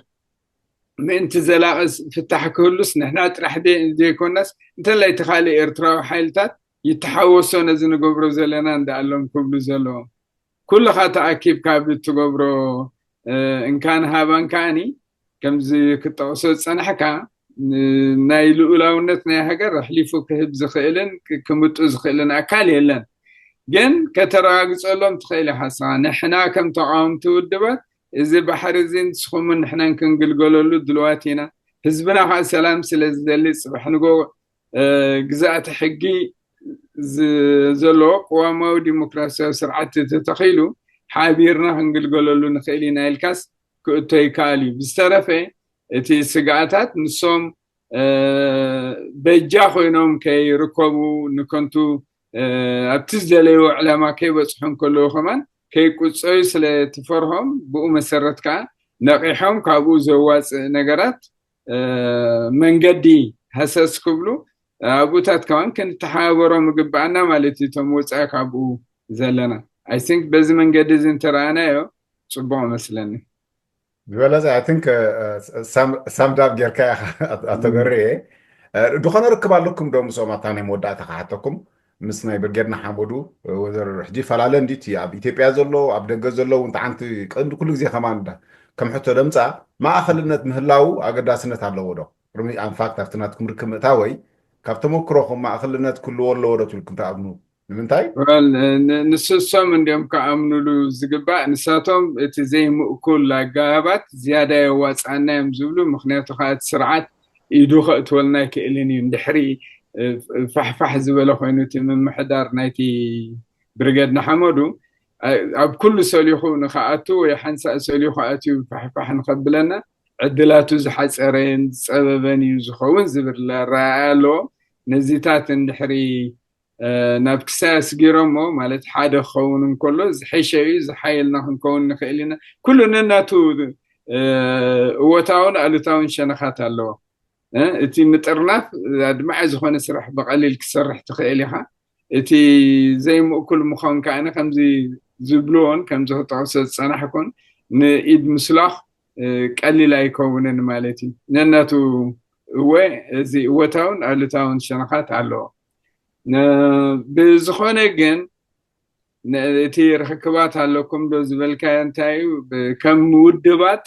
ምእንቲ ዘላቒ ፍታሕ ክህሉስ ንሕና ጥራሕ ዘይኮናስ እንተላይ እቲ ካልእ ኤርትራዊ ሓይልታት ይተሓወሶ ነዚ ንገብሮ ዘለና እንዳኣሎም ክብሉ ዘለዎም ኩልኻ ተኣኪብካ ብትገብሮ እንካን ሃባን ከዓኒ ከምዚ ክጠቕሶ ዝፀናሕካ ናይ ልኡላውነት ናይ ሃገር ኣሕሊፉ ክህብ ዝኽእልን ክምጡ ዝኽእልን ኣካል የለን። ግን ከተረጋግፀሎም ትኽእል ኢኻ ንስኻ። ንሕና ከም ተቃወምቲ ውድባት እዚ ባሕሪ እዚ ንስኹምን ንሕናን ክንግልገለሉ ድልዋት ኢና። ህዝብና ከዓ ሰላም ስለ ዝደሊ ፅባሕ ንጎ ግዛእቲ ሕጊ ዘለዎ ቅዋማዊ ዲሞክራሲያዊ ስርዓት ተተኺሉ ሓቢርና ክንግልገለሉ ንኽእል ኢና ኢልካስ ክእቶ ይከኣል እዩ። ብዝተረፈ እቲ ስግኣታት ንሶም በጃ ኮይኖም ከይርከቡ ንከንቱ ኣብቲ ዝደለይዎ ዕላማ ከይበፅሑ እንከለዉ ከማን ከይቁፀዩ ስለ ትፈርሆም ብኡ መሰረት ከዓ ነቂሖም ካብኡ ዘዋፅእ ነገራት መንገዲ ሃሰስ ክብሉ ኣብኡታት ከማን ክንተሓባበሮም ይግበኣና ማለት እዩ። እቶም ወፃኢ ካብኡ ዘለና I think በዚ መንገዲ እዚ እንተረኣናዮ ፅቡቅ መስለኒ። ዝበለፀ I think ሳምዳብ ጌርካ ኣተገርየ ድኾነ ርክብ ኣለኩም ዶ ምስኦም ኣብታ ናይ መወዳእታ ክሓተኩም ምስ ናይ ብርጌድ ንሓመዱ ወዘር ሕጂ ፈላለ እንዲት ኣብ ኢትዮጵያ ዘሎ ኣብ ደገ ዘሎ እውን ተዓንቲ ቀንዲ ኩሉ ግዜ ከማን እንዳ ከም ሕቶ ደምፃ ማእኸልነት ምህላው ኣገዳስነት ኣለዎ ዶ? ቅድሚ ኣንፋክት ኣብቲ ናትኩም ርክብ ምእታወይ ካብ ተመክሮኹም ማእኸልነት ክህልዎ ኣለዎ ዶ ትብልኩም ትኣምኑ? ንምንታይ? ንስሶም እንዲኦም ክኣምኑሉ ዝግባእ። ንሳቶም እቲ ዘይምእኩል ኣገባባት ዝያዳ የዋፅኣና እዮም ዝብሉ። ምክንያቱ ከዓ እቲ ስርዓት ኢዱ ከእትወልና ኣይክእልን እዩ። እንድሕሪ ፋሕፋሕ ዝበለ ኮይኑ እቲ ምምሕዳር ናይቲ ብርገድ ንሓመዱ ኣብ ኩሉ ሰሊኹ ንክኣቱ ወይ ሓንሳእ ሰሊኹ ኣትዩ ፋሕፋሕ ንከብለና ዕድላቱ ዝሓፀረን ዝፀበበን እዩ ዝኸውን ዝብል ኣረኣእያ ኣለዎም። ነዚታት እንድሕሪ ናብ ክሳይ ኣስጊሮሞ ማለት ሓደ ክኸውን እንከሎ ዝሐሸ እዩ ዝሓየልና ክንከውን ንኽእል ኢና። ኩሉ ነናቱ እወታውን ኣሉታውን ሸነኻት ኣለዎ። እቲ ምጥርናፍ ኣድማዒ ዝኾነ ስራሕ ብቐሊል ክሰርሕ ትኽእል ኢኻ። እቲ ዘይምእኩል ምዃን ከዓ ከምዚ ዝብልዎን ከምዚ ክጠቕሶ ዝፀናሕኩን ንኢድ ምስላኽ ቀሊል ኣይከውንን ማለት እዩ። ነናቱ እወ እዚ እወታውን ኣሉታውን ሸነኻት ኣለዎ። ብዝኾነ ግን እቲ ርክክባት ኣለኩም ዶ ዝበልካዮ እንታይ እዩ? ከም ውድባት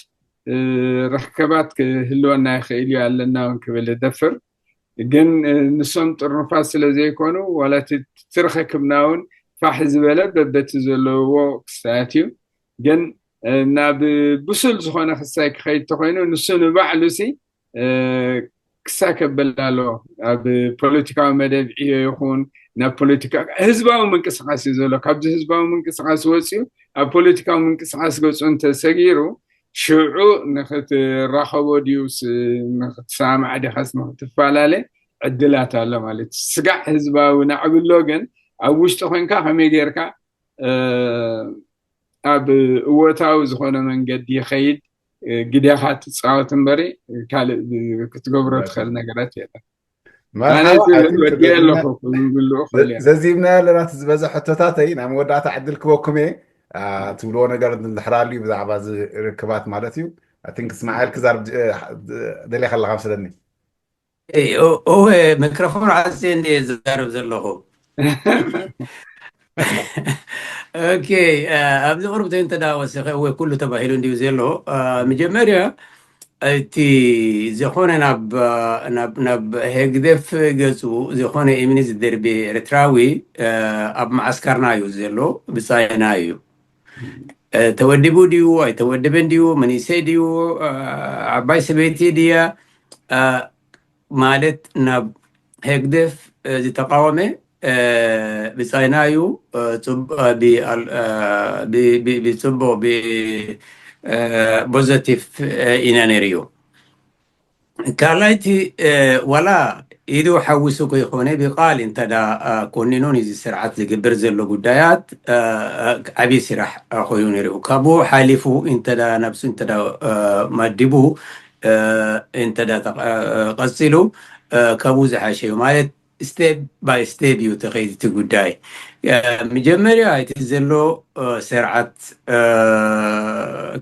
ርክክባት ክህልወና ይኽእል እዩ ኣለና እውን ክብል እደፍር። ግን ንሶም ጥርኑፋት ስለ ዘይኮኑ ዋላ እቲ ርክክብና እውን ፋሕ ዝበለ በበቲ ዘለውዎ ክስታያት እዩ። ግን ናብ ብሱል ዝኾነ ክሳይ ክኸይድ ተኮይኑ ንሱ ንባዕሉ ሲ ክሳይ ከበል ኣለዎ። ኣብ ፖለቲካዊ መደብ ዕዮ ይኹን ናብ ፖለቲካ ህዝባዊ ምንቅስቃስ እዩ ዘሎ። ካብዚ ህዝባዊ ምንቅስቃስ ወፂኡ ኣብ ፖለቲካዊ ምንቅስቃስ ገፁ እንተሰጊሩ ሽዑ ንክትራኸቦ ድዩስ ንክትሰማማዕ ዲኻስ ንክትፈላለ ዕድላት ኣሎ ማለት እዩ። ስጋዕ ህዝባዊ ናዕብሎ ግን ኣብ ውሽጢ ኮንካ ከመይ ጌርካ ኣብ እወታዊ ዝኾነ መንገዲ ይኸይድ ግዴኻ ትፃወት እምበሪ ካልእ ክትገብሮ ትኽእል ነገራት የለን። ኣነ ወዲ ኣለኹ ክብልኡ ክእል እየ። ዘዚብና ኣለና እቲ ዝበዝሐ ሕቶታተይ ናይ መወዳእታ ዕድል ክበኩም እየ። ትብልዎ ነገር እንድሕር ኣልዩ ብዛዕባ እዚ ርክባት ማለት እዩ። I think እስማኤል ክዛርብ ደልየ ከለካ መስለኒ። እወ፣ ማይክሮፎን ዓፅየ እንድየ ዝዛረብ ዘለኹ። ኦኬ፣ ኣብዚ ቁርብ እንተ ወሲኸ እወ ኩሉ ተባሂሉ እንድዩ ዘሎ። መጀመርያ እቲ ዝኾነ ናብ ናብ ናብ ህግደፍ ገፁ ዝኾነ እምኒ ዝደርቤ ኤርትራዊ ኣብ መዓስከርና እዩ ዘሎ፣ ብፃይና እዩ። ተወዲቡ ድዩ ኣይተወደበን ድዩ፣ መንእሰይ ድዩ፣ ዓባይ ሰበይቲ ድያ፣ ማለት ናብ ህግደፍ ዝተቃወመ ብጻይና እዩ። ብጽቡቅ ብፖዘቲቭ ኢና ነይርዩ። ካልኣይቲ ዋላ ኢዱ ሓዊሱ ከይኮነ ብቃል እንተዳ ኮኒኑን እዚ ስርዓት ዝግብር ዘሎ ጉዳያት ዓብዪ ስራሕ ኮይኑ ነይሩ። ካብኡ ሓሊፉ እንተዳ ነብሱ እንተዳ መዲቡ እንተዳ ቀፂሉ ካብኡ ዝሓሸ እዩ ማለት ስቴፕ ባይ ስቴፕ እዩ ተኸይድ እቲ ጉዳይ። መጀመርያ እቲ ዘሎ ስርዓት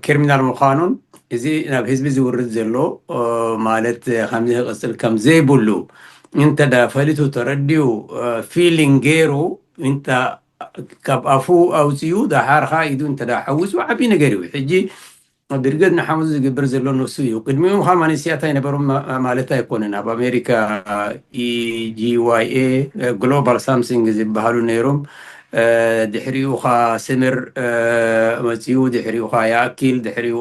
ክሪሚናል ምዃኑን እዚ ናብ ህዝቢ ዝውርድ ዘሎ ማለት ከምዚ ክቕፅል ከም ዘይብሉ እንተዳ ፈሊጡ ተረዲኡ ፊሊንግ ገይሩ እንተ ካብ ኣፉ ኣውፅኡ ደሓር ኸዓ ኢዱ እንተዳ ሓዊሱ ዓብዪ ነገር እዩ። ሕጂ ብርገድ ንሓመዱ ዝግበር ዘሎ ንሱ እዩ። ቅድሚኡ ኸዓ ማንስያት ኣይነበሩን ማለት ኣይኮነን። ኣብ ኣሜሪካ ኢጂዋይኤ ግሎባል ሳምሲንግ ዝበሃሉ ነይሮም። ድሕሪኡ ኸዓ ስምር መፂኡ፣ ድሕሪኡ ኸዓ ያኣኪል፣ ድሕሪኡ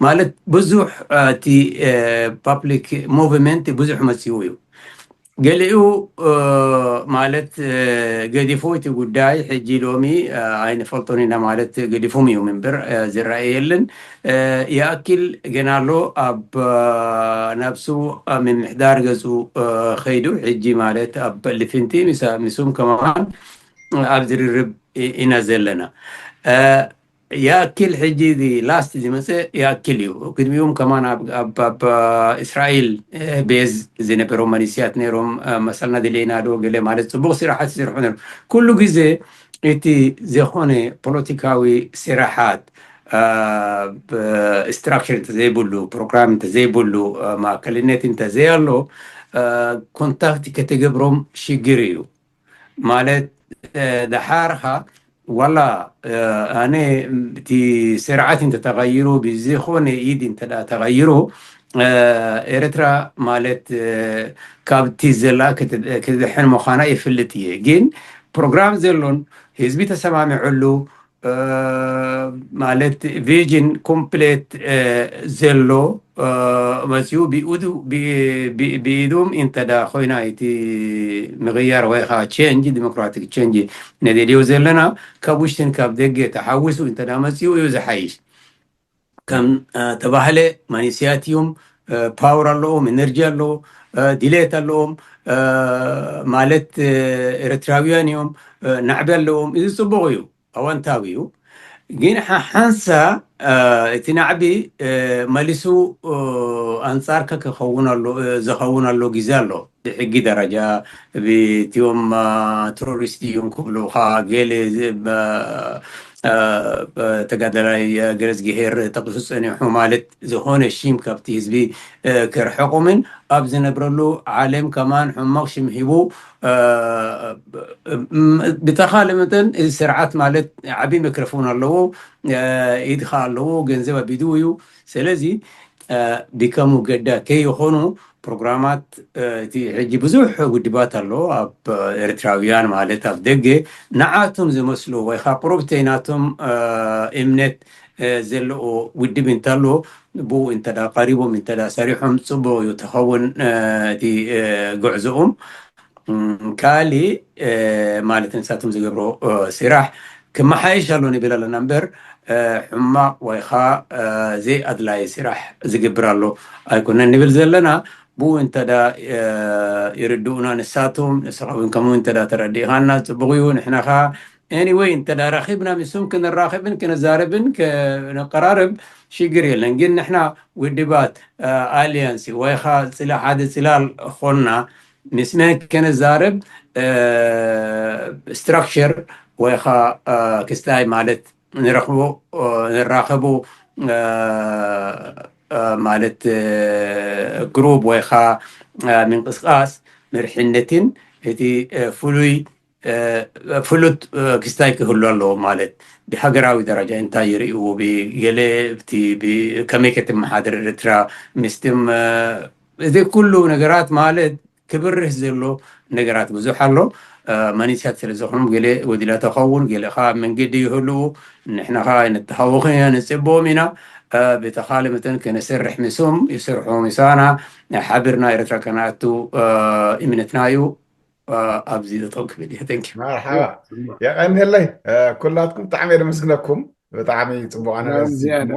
ማለት ብዙሕ እቲ ፓብሊክ ሙቭመንት ብዙሕ መፂኡ እዩ። ገሊኡ ማለት ገዲፉ እቲ ጉዳይ ሕጂ ሎሚ ኣይንፈልጦን ኢና ማለት ገዲፉም እዩ ምንበር ዝረኣየ የለን። ይኣክል ገና ኣሎ ኣብ ናብሱ ምምሕዳር ገፁ ከይዱ ሕጂ ማለት ኣብ ልፍንቲ ምስም ከማን ኣብ ዝርርብ ኢና ዘለና። ያክል ሕጂ እዚ ላስት ዝመፀ ያክል እዩ። ቅድሚኡም ከማን ኣብ እስራኤል ቤዝ ዝነበረው መንስያት ነይሮም። መሰልና ድሌና ዶ ገለ ማለት ፅቡቅ ስራሓት ዝስርሑ ነይሮም። ኩሉ ግዜ እቲ ዝኾነ ፖለቲካዊ ስራሓት ስትራክቸር እንተዘይብሉ፣ ፕሮግራም እንተዘይብሉ፣ ማእከልነት እንተዘይኣሎ ኮንታክት ከተገብሮም ሽግር እዩ። ማለት ደሓርኻ ዋላ ኣነ እቲ ስርዓት እንተተቐይሩ ብዝኾነ ኢድ እንተ ተቐይሩ ኤርትራ ማለት ካብቲ ዘላ ክትድሕን ምዃና ይፍልጥ እየ። ግን ፕሮግራም ዘሎን ህዝቢ ተሰማሚዕሉ ማለት ቪዥን ኮምፕሌት ዘሎ መፅኡ ብኢዱ ብኢዱም እንተዳ ኮይና እቲ ምቕያር ወይ ከዓ ቼንጅ ዲሞክራቲክ ቼንጅ ነደልዮ ዘለና ካብ ውሽጥን ካብ ደገ ተሓዊሱ እንተዳ መፅኡ እዩ ዝሓይሽ። ከም ተባህለ መንእሰያት እዮም፣ ፓወር ኣለዎም፣ ኤነርጂ ኣለዎ፣ ድሌት ኣለዎም ማለት ኤርትራውያን እዮም፣ ናዕቢ ኣለዎም። እዚ ፅቡቅ እዩ። ኣወንታዊ እዩ። ግን ሓሓንሳ እቲ ናዕቢ መሊሱ ኣንጻርካ ክኸውን ኣሎ ዝኸውን ኣሎ ግዜ ኣሎ። ብሕጊ ደረጃ ብቲኦም ተሮሪስት እዮም ክብሉኻ ገለ ተጋዳላይ ገረዝግሄር ጠቅሱ ጸኒሑ ማለት ዝኾነ ሽም ካብቲ ህዝቢ ክርሕቆምን ኣብ ዝነብረሉ ዓለም ከማን ሕማቕ ሽም ሂቡ ብተኻለ መጠን እዚ ስርዓት ማለት ዓብዪ መክረፎን ኣለዎ፣ ኢድኻ ኣለዎ፣ ገንዘብ ኣብ ኢዱ እዩ። ስለዚ ቢከሙ ገዳ ከይኾኑ ፕሮግራማት እቲ ሕጂ ብዙሕ ውድባት ኣሎ ኣብ ኤርትራውያን ማለት ኣብ ደገ ንዓቶም ዝመስሉ ወይ ከዓ ቁሩብተይ ናቶም እምነት ዘለዎ ውድብ እንተሎ ብኡ እንተዳ ቀሪቦም እንተዳ ሰሪሖም ፅቡቅ እዩ ተኸውን እቲ ጉዕዞኦም። ካሊ ማለት ንሳቶም ዝገብሮ ስራሕ ክመሓየሽ ኣሎ ንብል ኣለና እምበር ሕማቅ ወይ ከዓ ዘይኣድላይ ስራሕ ዝግብር ኣሎ ኣይኮነን ንብል ዘለና። ብኡ እንተዳ ይርድኡና ንሳቶም ንስኻ እውን ከምኡ እንተዳ ተረዲእኻና ፅቡቅ እዩ። ንሕና ከዓ ኤኒወይ እንተዳ ረኺብና ምስም ክንራኸብን ክንዛረብን ክንቀራረብ ሽግር የለን። ግን ንሕና ውድባት ኣሊያንስ ወይ ኻ ፅላ ሓደ ፅላል ኾንና ምስ መን ከነዛረብ ስትራክቸር ወይ ኻ ክስታይ ማለት ንረኽቦ ንራኸቦ ማለት ግሩብ ወይ ኻ ምንቅስቃስ መርሕነትን እቲ ፍሉይ ፍሉጥ ክስታይ ክህሉ ኣለዎ ማለት ብሃገራዊ ደረጃ እንታይ ይርእይዎ ብገለ ከመይ ክትመሓደር ኤርትራ ምስትም እዚ ኩሉ ነገራት ማለት ክብርህ ዘሎ ነገራት ብዙሕ ኣሎ። መንእሰያት ስለ ዝኾኑ ገለ ወዲላ ተኸውን፣ ገለ ኸዓ ኣብ መንገዲ ይህልዉ። ንሕና ኸዓ ኣይንተሃወኽን ኢና፣ ንጽበዎም ኢና። ብተኻለ መጠን ክንሰርሕ ምስኦም ይሰርሑ ምሳና፣ ሓቢርና ኤርትራ ከነኣቱ እምነትና እዩ። ኣብዚ ጠጠው ክብል እየ። Thank you። መርሓባ። የቐንየለይ። ኩላትኩም ብጣዕሚ እየ ደመስግነኩም። ብጣዕሚ ጽቡቕ ኣናላይዝ ዝያዳ።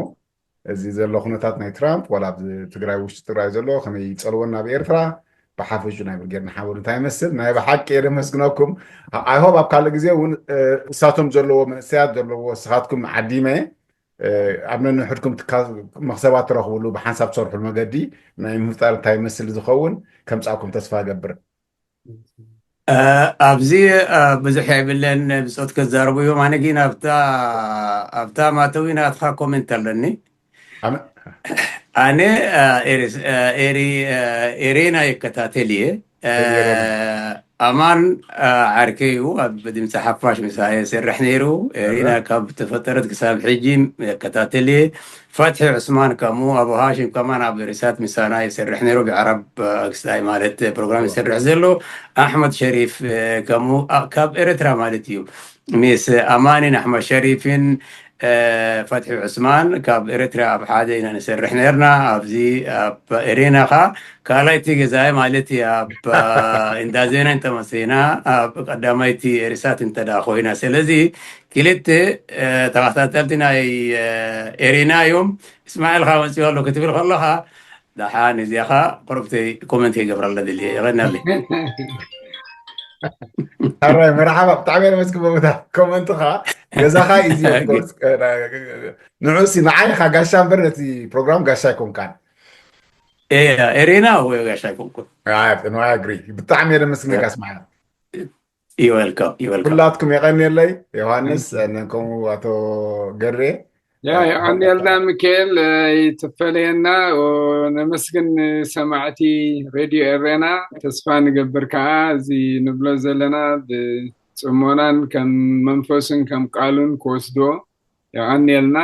እዚ ዘሎ ኩነታት ናይ ትራምፕ ዋላ ኣብ ትግራይ፣ ውሽጢ ትግራይ ዘሎ ከመይ ይጸልወና ኣብ ኤርትራ፣ ብሓፈሹ ናይ ብርጌድ ንሓመዱ እንታይ ይመስል፣ ናይ ብሓቂ እየ ደመስግነኩም። I hope ኣብ ካልእ ግዜ እውን እሳቶም ዘለዎ መንእሰያት ዘለዎ እስኻትኩም ዓዲመ ኣብ ነንሕድኩም መክሰባት ትረኽብሉ ብሓንሳብ ትሰርሕሉ መገዲ ናይ ምፍጣር እንታይ ይመስል ዝኸውን ከምጻእኩም ተስፋ እገብር። ኣብዚ ብዙሕ የብለን ብጾት ከዛርቡ እዮም። ኣነ ግን ኣብታ ኣብታ ማተዊ ናትኻ ኮሜንት ኣለኒ። ኣነ ኤሪና ይከታተል እየ። ኣማን ዓርከይ እዩ፣ ኣብ ድምፂ ሓፋሽ ምሳየ ይሰርሕ ነይሩ። ኤሪና ካብ ተፈጠረት ክሳብ ሕጂ ይከታተል እየ። ፈትሒ ዑስማን ከምኡ፣ ኣቡ ሃሽም ከማን ኣብ ርእሳት ምሳና ይሰርሕ ነይሩ፣ ብዓረብ ክስታይ ማለት ፕሮግራም ይሰርሕ ዘሎ። ኣሕመድ ሸሪፍ ከምኡ ካብ ኤርትራ ማለት እዩ። ሚስ ኣማኒን ኣሕመድ ሸሪፍን ፈትሒ ዑስማን ካብ ኤርትራ ኣብ ሓደ ኢና ንሰርሕ ነርና። ኣብዚ ኣብ ኤሬና ኸ ካልኣይቲ ገዛይ ማለት እዩ። ኣብ እንዳ ዜና እንተመሰና ኣብ ቀዳማይቲ ርእሳት እንተ ደኣ ኮይና። ስለዚ ክልተ ተኸታተልቲ ናይ ኤሬና እዮም። እስማኤል ኸ መጽኡ ኣሎ ክትብል ከለኻ ደሓን እዚኣ ኸ ቁሩብተይ ኮመንት ይገብረላ ድልየ። የቐናለይ። ኣራይ መርሓባ፣ ብጣዕሚ እየ ነመስግን። በቦታ ኮመንትኻ ገዛኻ እዩ። ንዑሲ ንዓይ ኢኻ ጋሻ እምበር ነቲ ፕሮግራም ጋሻ ኣይኮንካን። ኤሪና ወይ ጋሻ ኣይኮንኩን። ንዋይ ኣግሪ። ብጣዕሚ እየ ነመስግነካ እስማኤል። You welcome, you welcome። ኩላትኩም የቐንየለይ። ዮሃንስ ነከሙ ኣቶ ገሬ። ያ የቐንየልና ሚካኤል፣ ይትፈለየና። ነመስግን ሰማዕቲ ሬድዮ ኤሬና። ተስፋ ንገብር ከዓ እዚ ንብሎ ዘለና ብጽሞናን ከም መንፈሱን ከም ቃሉን ክወስዶ። የቐንየልና።